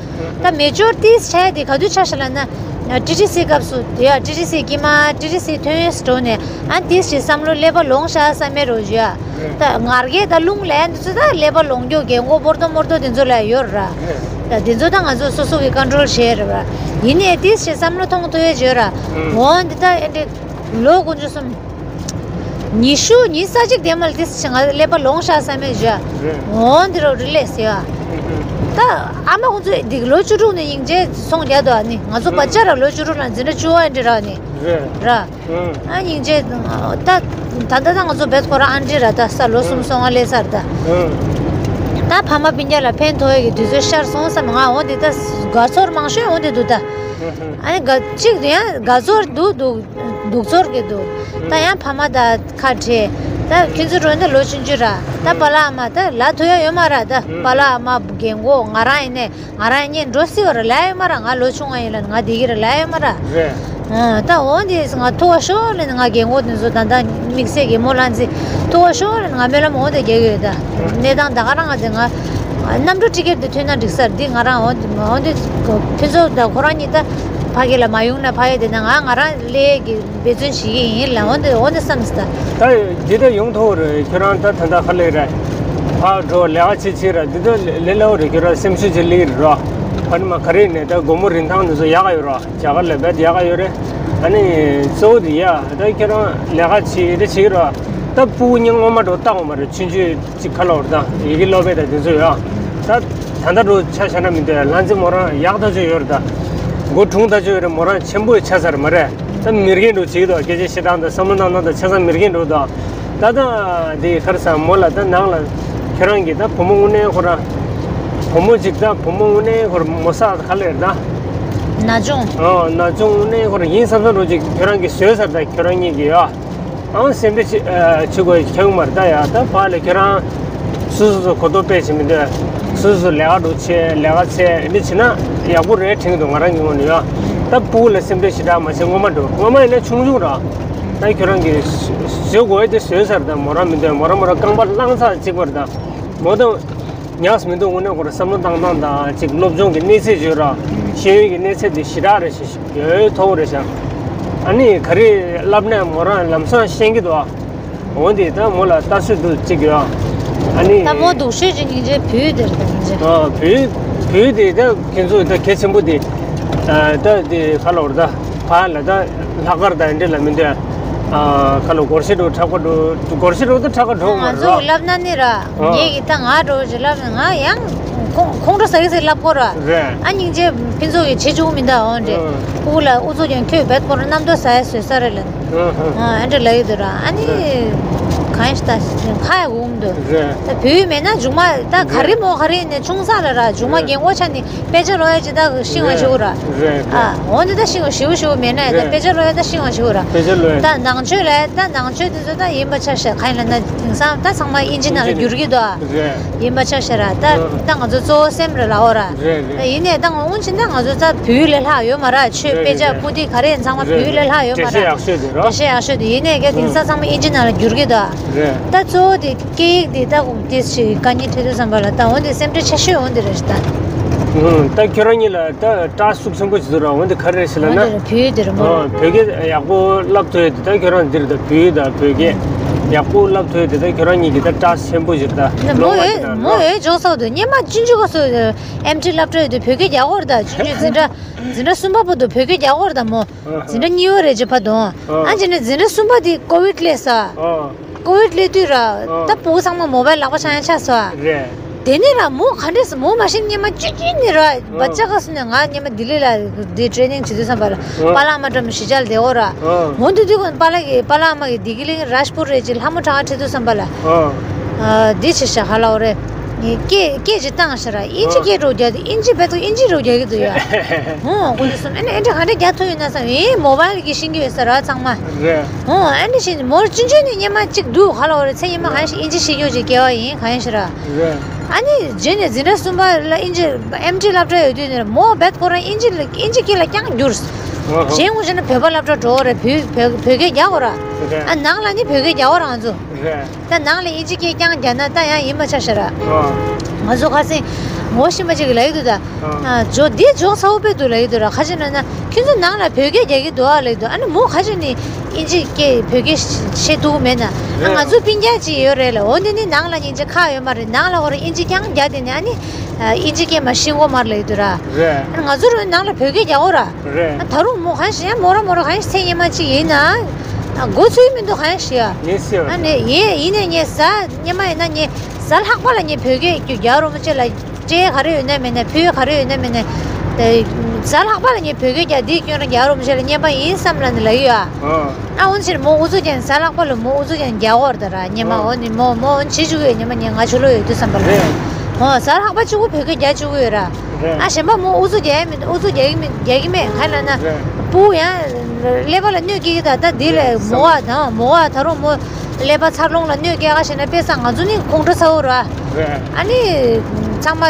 ད་མེ་ཅོར་ཏིས་ཆགས་ཡ་དེ་ག་དུས་ཆགས་ཤག་ལབ་ན། ཊི་ཊི་སི་སྐབས་སུ་དེ་ཡ། ཊི་ཊི་སི་དཀྱིལ་མ། ཊི་ཊི་སི་ཐོན་ཡས་འགྲོ་ནས། ཨ་ཏིས་ཞིག་བསམ་བློ་ཀླད་པ་ལོང་ཤག་བསམ་མེད་རོ་ཞུ་ཡ། ད་ངར་གས་ད་རླུང་ལེན་དུས་ཚོད་ད་ཀླད་པ་ལོང་རྒྱུ་རྒན་གོག་སྤོར་ཏོ་མོར་ཏོ་དེ་ཚོ་ལ་ཡོད་ར། ད་དེ་ཚོ་ད་ང་ཚོ་སོ་སོ་གི་ཀོན་ཊོལ་བྱས་ར་བ། ཡིན་ནའི་ཏིས་ཞིག་བསམ་བློ་ཐོངས་ཐུབ་ཡས་ཡོད་ར། འོ་འདི་ད་ཨེ་འདྲ་ལོ་དགུ་བཅུ་གསུམ། ཉི་ཤུ་ཉི་ཤུ་རྩ་གཅིག་དེ་མ་ལ་དེ་ང་ཀླད་པ་ལོང་ཤག་བསམ་མེད་བཞག། རེད། འོ་འདི་རུ་རི་ལེ་ཟེར་བ། རེད། ད་ཨ་མ་ཁོང་ཚོས་འདི་ལོ་བཅུ་དྲུག་ནས་སྙིང་རྗེ་ཚོང་རྒྱག་འདུག་ཨ་ནི། ང་ཚོ་བ་ཅག་ར་ལོ་བཅུ་དྲུག་ལ་འཛིན་གྲྭ་བཅུ་པ་འདི་ར་ནི། རེད། ར། ཨ་སྙིང་རྗེ། ད་ད་ད་ད་ང་ཚོ་བེད་ཁོ་ར་ཨ་འདྲི་ར། ད་ས་ལོ་གསུམ་སོང་ང་ལས་སར་ད། ད་ཕ་མ་སྤུན་ཀྱག་ལ་ཕན་ཐོགས་ཡས་ཀྱི་དུས་ཚོད་ཤར་སོང་བསམ། ང་འོ་འདི་ད་དགའ་ཚོར་མང་ཤོས་འོ་འདི་འདུག་ད། ཨ་ནི་དགའ་གཅིག་ཡང་དགའ་ཚོར་འདུག་འདུག་སྡུག་ཚོར་གྱི་འདུག་ད་ཡང་ཕ་མ་དང་ཁ་བྲལ། ད་ཁྱོད་ཚོ་འགྲོ་ན་ལོ་ཆུང་ཆུང་ར། ད་པཱ་ལགས་ཨ་མ་ད་ལབ་ཐུབ་ཡ་ཡོད་མ་ར། ད་པཱ་ལགས་ཨ་མ་རྒན་གོག་ང་རང་ཡིན་ནས། ང་རང་གཉིས་འགྲོ་སྲིད་པ་ར་ལབ་ཡ་ཡོད་མ་ར། ང་ལོ་ཆུང་བ་ཡིན་ལ་ང་བསྡད་ཀྱི་ར་ལབ་ཡ་ཡོད་མ་ར། རེད། ཨ་ད་འོ་འདི་ང་ཐུག་པ་ཤོག་ལབ་ནས། ང་རྒན་གོག་དེ་ཚོ་ད་ལྟ་དམིགས་བསལ་གྱི་རྨོ་ལགས་ཚོས་ཐུག་པ་ཤོག་ལབ་ནས་ང་སྨོན་ལམ་འོ་དེ་རྒྱག་གི་ཡོད་ད། གནས་སྟངས་ད་ག་རང་ང་དེ་ང་གནམ་གྲུ་ཊི་ཀེཊ་དེ་ཐོན་ན་འགྲིག་ས་རེད། འདི་ང་རང་འོ་འདི་འོ་འདི་ཕུན་ཚོགས་དང་ཁོ་རང་གཉིས་ད་ཕ་གི་ལ་མ་ཡོང་ན་ཕ་གི་དེ་ན་ང་ང་རང་ལས་ཀྱི་འབད་བརྩོན་བྱེད་ཀྱི་ཡིན་ལ། འོ་འདི་འོ་འདི་བསམ་སི་ད། ད་འདི་ད་ཡོང་ཐུབ་རེད། ཁྱོད་རང་ད་ད་ལྟ་ག་ལས་རེད། ཕར་འགྲོ་ལས་ཀ་བྱེད་བྱེད་ར། འདི་ད་ལས་སླ་པོ་རེད། ཁྱོད་རང་སེམས་ཤུགས་ཅིག་སླེབས་རེད་ར། ཕ་ནི་མ་ག་རེ་ནས་ད་སྒོར་མོ་རིན་ཐང་འདི་ཚོ་ཡག་ག་ཡོད་ར། རྒྱ་གར་ལ་བེད་ཡག་ག་ཡོད་རེད། ཨ་ནི་གཙོ་བོ་དེ་ཡ་ད་ཁྱོད་རང་ལས་ཀ་བྱེད་རེ་བྱེད་ར། ད་སྤུ་གུ་སྔོན་མ་འགྲོ་བཏང་བ་མ་རེད། ཆུང་ཆུང་ཅིག་ཁ་ལོ་ར། ད་ཡི་གེ་སློབ་དཔེ་དང་དེ་ཚོ་ཡ། ད་ད་ལྟ་འགྲོ་ཆ་བཞག་ན་མི་འདོད། ལྷ་འཛིན་མོ་རང་ཡག་ཐག་ཆོད་ཡོད་རེད། ད་མགོ་དྲུང་ཐག་ཆོད་ཡོད་རེད། མོ་རང་ཆེན་པོ་ཆགས་ཚར་མ་རེད། ད་མི་རྒན་འགྲོ་བྱེད་ཀྱི་འདུག་སྐད་ཆ་བཤད་སྟངས་དང་བསམ་བློ་གནང་སྟངས་དང་ཆ་ཚང་མི་རྒན་འགྲོ་འདུག་ད་ལྟ་འདི་ག་རེ་ཟ། མོ་ལ་ད་ནང་ལ་ཁྱོད་རང་གིས་ད་བུ་མོ་དངོས་གནས་ཁོ་རང་། བུ་མོ་ཅིག་ད་བུ་མོ་དངོས་གནས་ཁོ་རང་མོ་ས་ག་ལེར་ད། ན་ཆུང་། ཨོ་ན་ཆུང་དངོས་གནས་ཁོ་རང་ཡིན་བསམ་བསམ་འགྲོ་ཅིག་ཁྱོད་རང་གིས་བཟོས་ཚར། ད་ཁྱོད་རང་གཉིས་ཀྱིས་ཡ། ཨང་སེམས་ཁྲལ་བྱེད་ཨ་བྱེད་དགོས་ཁྱོད་མར་ལྟ་ཡ། ད་ཕར་ལ་ཁྱོད་རང་སོ་སོ་སོ་གོ་རྟོགས་སྤེལ་བྱེད་མི་འདོད། སོ་སོ་སོ་ལས་ཀ་འགྲོ་ཆེ་ལས་ཀ་ཚེ་འདི་བྱེད་ན་ཡག་པོ་རེད་དྲན་གྱི་འདུག་ང་རང་གི་ངོས་ནས་ཡ། ད་སྤུ་གུ་ལ་སེམས་ཁྲལ་ཞེ་དྲག་མ་བྱེད། སྔོན་མ་འགྲོ་སྔོན་མ་ཡིན་ན་ཆུང་ཆུང་ར། ད་ཁྱོད་རང་གིས་བཟོ་དགོས་དེ་བཟོས་ཚར། ད་མོ་རང་མི་འདོད། མོ་རང་མོ་རང་རྐང་པ་བླངས་ཚར་གཅིག་པར་ད་མོ་ད། ཉགས་མི་འདུག་དངོས་གནས་ཁོ་རང་བསམ་བློ་བཏང་སྟངས་དང་ཅིག་སློབ་སྦྱོང་གི་གནས་ཚད་བརྗོད་ར། ཤེས་ཡོན་གྱི་གནས་ཚད་དེ་ཞེ་དྲག་རེད་ཤག་ཡོད་མཐོ་པོ་རེད་ཤག་ཨ་ནི་ག་རེ་བསླབ་ནས་མོ་རང་ལམ་སང་ཤེས་ཀྱི་འདུག་འོ་འདི་ད་མོ་ལ་ལྟ་ཚུལ་འདུག་ཅིག་ཡོད། ཨ་ནི་ད་མོ་སྡུག་ཤོས་ཅིག་སྙིང་རྗེ་བུ་དེ་རེད། ད་སྙིང་རྗེ། ཨ་བུ་བུ་དེ་ད་ཁྱེད་ཚོ་ད་གལ་ཆེན་པོ་དེ། ཨ་ད་དེ་ག་ལབ་ར། ད་ཕ་ལ་ད་ལྷག་དཀར་དང་འདྲ་ལ་མི་འདོད། ཨ་ག་ལབ་སྒོར་གཞས་འགྲོ་འཁྲབ་ག་འགྲོ། སྒོར་གཞས་འགྲོ་ད་འཁྲབ་ག་འགྲོ་མ་ང་རེད་ཚོ་ར། ལབ་ན་ནི་ར། ཨ། ངེད་ཀྱི་ད་ང་འགྲོ་ཅིག་ལབ་ན་ང་ཡང་ཁོང་ཁོང་ཁྲོ་ཟ་གི་ཟེར་ལབ་གོ་ར། རེད། ཨ་སྙིང་རྗེ་ཕུན་ཚོགས་ཀྱི་བྱེད་བཅུག་མི་འདའ་འོང་འདྲེ། ཨ། ཕྲུ་གུ་ལ་ཨུ་ཚུགས་ཀྱང་ཁྱོད་བེད་ཁོ་ར་རྣམ་རྟོག་ཟ་ཡ་བཟོས་ས་རེད་ལ། ཨ་ཧ། ཨ་ཨ་འདྲ་ལབ་ཡོད་དུ་ར། ཨ་ནི་རེད། གང་ཡིན་ད་ཁ་ཡ་འུམ་དུ། རེད། ད་བུད་མེད་ན་མཇུག་མ་ད་ག་རེ་རེད། མོ་ག་རེ་ནས་ཆུང་ས་ལ་ར་མཇུག་མ་རེད། རྒན་གོག་ཆ་ནི། དཔེ་ཆ་ཀློག་ཡ་ཅིག་ད་ཤིང་བ་རེད། ཞིག་ར། རེད། ཨ། འོ་འདི་ད་ཤིང་བ་ཞིག་ཞིག་མེད་ན་ཡ། ད་རེད། དཔེ་ཆ་ཀློག་ཡ་ད་ཤིང་བ་ཞིག་ར། དཔེ་ཆ་ཀློག་ཡ། ད་ནང་ཆོས་ལ་ད་ནང་ཆོས་དེ་ཚོ་ད་ཡིན་པ་ཆ་བཞག་ག་ཡིན་ལབ་ན་དེང་སང་ད་ཚང་མ་ཨིན་ཇི་ནང་ལ་བསྒྱུར་གྱི་འདུག་ཨ། རེད། ཡིན་པ་ཆ་བཞག་ར། ད་ཨ། ད་ང་ཚོ་གཙོ་བོ་སེམས་རེད་ལ་འོ་ར། རེད་རེད། ད་ཡིན་ནའི་ད་ང་འོང་ཕྱིན་ད་ང་ཚོ་ད་བོད་ཡིག་ལས་ལྷག་ཡོད་མ་ར། ཆོས་རེད་དཔེ་ཆ་རེད། པོ་ཏི་ག་རེ་ཡིན་ཚང་མ་བོད་ཡིག་ལས་ལྷག་ཡོད་མ་ར། འགྲེལ་བཤད་ཡག་ཤོས་དེ་ར། འགྲེལ་བཤད་ཡག་ཤོས་དེ་ཡིན་ནའི་ག་དེང་སང་ཚང་མ་ཨིན་ཇི་ནང་ལ་བསྒྱུར་གྱི་འདུག་ཨ། རེད། ད་གཙོ་བོ་དེ། སྐད་ཡིག་འདི་ད་དགོངས་ཏེ་ཞིག་དཀའ་ངལ་འཕྲད་དུས་ཙམ་པ་ལ་ད་འོན་ཏེ་སེམས་ཁྲལ་ཆེ་ཤོས་འོན་ཏེ་རེད་ད། ཨུ། ད་ཁྱོད་རང་གཉིས་ལ་ད་སྐྲག་ཤུགས་ཆེན་པོ་ཞིག་འདུག་ར། འོན་ཏེ་ག་རེ་ཞིག་ལབ་ན། འོན་ཏེ་བོད་ཡིག་འདི་རེད་མོ། ཨོ། བོད་སྐད་ཡག་པོ་བསླབ་ཐུབ་ཡོད་དེ་ད་ཁྱོད་རང་འདིར་ད་བོད་ཡིག་དང་བོད་སྐད་ཡག་པོ་བསླབ་ཐུབ་ཡོད་དེ་ད་ཁྱོད་རང་གཉིས་ཀྱི་ད་སྐྲག་ཆེན་པོ་ཞིག་ད། ན་མོ་ལོ་ཡོད་མོ་ཡོད་འཇོག་ས་འདུག་སྙེ་མ་ཅུན་ཅུ་ག་སུ་ཨེམ་ཊི་བསླབ་འགྲོ་ཡོད་དེ་བོད་སྐད་ཡག་པོ་རེད་ད། ཅུན་ཅུ་འཛིན་གྲྭ་འཛིན་གྲྭ་གསུམ་པ་བར་དུ་བོད་སྐད་ཡག་པོ་རེད་ད་མོ། འཛིན་གྲྭ་གཉིས་པ་རེད་ཅེས་ཕ་དོང་། ཨ་ཅེ་ནས་འཛིན་གྲྭ་གསུམ་པ་དེ་ཀོ་བིད་སླེབས་ས། ཀོ་བིད་སླེབས་དུས་ར། ད་ཕྲུ་གུ་ཚང་མ་མོ་བལ་ལག་པ་འཆང་ཡ་ཆགས་སོ། རེད། དེ་ནས་ར་མོ་ག་འདྲས་སེ་མོ་མ་ཤེས་སྙེ་མ་ཅི་ཅི་ནས་ར་བ་ཅག་ག་སུ་ནས་ང་སྙེ་མ་ལྡི་ལི་ལ་དེ་ཊེ་ནིང་བྱེད་དུས་ཙམ་པ་ལ་པཱ་ལགས་མ་འགྲོ་མི་ཞི་ཅལ་དེ་འོ་ར། འོ་དེ་དུས་ཀུན་པཱ་ལགས་ཀྱིས་པཱ་ལགས་མ་གིས་ལྡི་ལི་རཱཇ་པུར་རེད་ཅེས་ལྷ་མོ་གྲགས་ཁྲིད་དུས་ཙམ་པ་ལ། འདི་ཆེ་ཤ་ཧ་ལ་འོ་རེད། སྐད་སྐད་ཅིག་བཏང་ཤག་ར། ཨིན་ཇི་སྐད་འདྲ་པོ་རྒྱག་དུས་ཨིན་ཇི་བེད་ཐུག་ཨིན་ཇི་འདྲ་པོ་རྒྱག་གི་འདུག་ཡ། ཧོ་ཁོ་ཚོ་གསུམ་ཨ་ནི་ཨེ་འདྲ་ག་འདྲ་རྒྱག་ཐུབ་ཡོད་ན་བསམ། ཨེ་མོ་བལ་གྱིས་ཤེས་ཀྱི་ཡོད་ས་ར་ཚང་མ། རེད། ཧོ་ཨ་ནི་ཤེས་མོ་ཅུང་ཅུང་ནས་སྙེ་མ་གཅིག་འདུག་ག་ལ་བ་རེད། ཚེ་སྙེ་མ་གང་ཞིག་ཨིན་ཇི་ཤེས་ཀྱི་ཡོད་ཅིག་སྐྱེ་བ་ཡིན་གང་ཞིག་ར། རེད། ཨ་ནི་རྗེས་ནས་འཛིན་གྲྭ་གསུམ་པ་ལ་ཨིན་ཇི་ཨེམ་ཊི་སློབ་གྲྭ་ཡོད་དུས་ནས་མོ་བེད་ཁོ་རང་ཨིན་ཇི་ལ་ཨིན་ཇི་སྐད་ལ་རྐྱང་བསྒྱུར། ཨ་ཧ། གཞན་ངོ་ཤེས་ན་བོད་པ་སློབ་གྲྭ་འགྲོ་བ་རེད། བོད་བོད་བོད་སྐད་རྒྱག་དགོས་ར། རེད། ཨ་ནང་ལ་ནི་བོད་སྐད་རྒྱག་དགོས་ར་ང་ཚོ། རེད། ད་ནང་ལ་ཨིན་ཇི་སྐད་རྐྱང་རྒྱག་ན་ད་ཡང་ཡིད་མ་ཆེས་ཤག་ར། ཨ། ང་ཚོ་ཁ་སང་ངོ་ཤེས་པ་ཅིག་གིས་ལབ་ཀྱི་འདུག་ད། ཨ། ཨ་ཇོ་འདི་ཇོག་ཚ་བོ་དཔེ་འདུག་ལབ་ཀྱི་འདུག་ར། ཁ་ཅིག་ན་ན་ཁྱོད་ཚོ་ནང་ལ་བོད་སྐད་རྒྱག་གི་འདུག་ཨ་ལབ་ཀྱི་འདུག་ཨ་ནི་མོ་ཁ་ཅིག་ནི་ཨིན་ཇི་སྐད་བོད་སྐད་ཤེས་ཐུབ་ཀྱི་མེད་ན། ཨ་རེད། ང་ཚོ་སྤུན་ཀྱག་ཅིག་ཡོད་རེད་ལ། འོ་འདི་ནི་ནང་ལ་ཨིན་ཇི་ཁ་ཡོད་མ་རེད། ནང་ལ་འོ་ར་ཨིན་ཇི་རྐྱང་རྒྱག་དེ་ནི་ཨ་ནི་ཨ་ཨིན་ཇི་སྐད་མ་ཤེས་གོ་མ་རེད་ལབ་ཀྱི་འདུག་ར། རེད། ཨ་ནི་ང་ཚོ་རང་ནང་ལ་བོད་སྐད་རྒྱག་གོ་ར། རེད། ཨ་ད་རུང་མོ་གང་ཞིག་ཡང་མོ་ར་མོ་ར་གང་ཞིག་ཚེ་སྙེ་མ་ཅིག་ཡིན་ན། ཨ་མགོ་ཚོས་མི་འདུག་གང་ཞིག་ཡ། ངས་ཟེར་བ། ཨ་ནི་ཡིན་ཡིན་ནས་ངས་གཟའ་སྙེ་མ་ཡིན་ན་ངས་གཟའ་ལྷག་པ་ལ་ངས་བོད་སྐད་ཀྱི་རྒྱལ་བ་རིན་པོ་ཆེ་ལ་སྤྲད་ག་རེ་ཡོད་ན་མེད་ན་ཕུལ་ག་རེ་ཡོད་ན་མེད་ན། དེ་གཟའ་ལྷག་པ་ལ་ངས་བོད་སྐད་རྒྱག་འདིའི་སྐྱོན་ར་རྒྱལ་བ་རིན་པོ་ཆེ་ལ་བསྙེན་པ་ཡིན་བསམ་ལ་ནི་ལབ་ཡོད་ཨ། ཨ་འོན་ཕྱིར་མོ་ཨུ་ཚུགས་ཀྱང་གཟའ་ལྷག་པ་ལ་མོ་ཨུ་ཚུགས་ཀྱང་རྒྱག་གོ་ར་ད་ར་སྙེ་མ། ཨ་འོ་ནི་མོ་མོ་འོ་ནི་བྱེད་བཅུག་གི་ཡོད། སྙེ་མ་ངས་ང་ཆུ་ལོ་ཡོད་དུས་བསམ་པ་ལ། རེད། ཨོ་གཟའ་ལྷག་པ་གཅིག་པུ་བོད་སྐད་རྒྱག་བཅུག་གི་ཡོད་ར། རེད། ཨ་གཞན་པ་མོ་ཨུ་ཚུགས་རྒྱག་ཡ་མི་ཨུ་ཚུགས་རྒྱག་གི་མི་རྒྱག་གི་མེད་ག་ལ་ན། རེད། སྤུ་གུ་ཡང་ཀླད་པ་ལ་གནོད་སྐྱེལ་གི་ད་ལྟ་འདི་ལས་མོ་བ་དང་མོ་བ་ད་རུང་མོ་ཀླད་པ་འཚར་ལོངས་ལ་གནོད་སྐྱེལ་ག་ཞེ་ན་དཔེ་བཟང་ང་ཚོ་ནི་ཁོང་ཁྲོ་ཚ་བོ་ར། རེད། ཨ་ནི་ཚང་མ་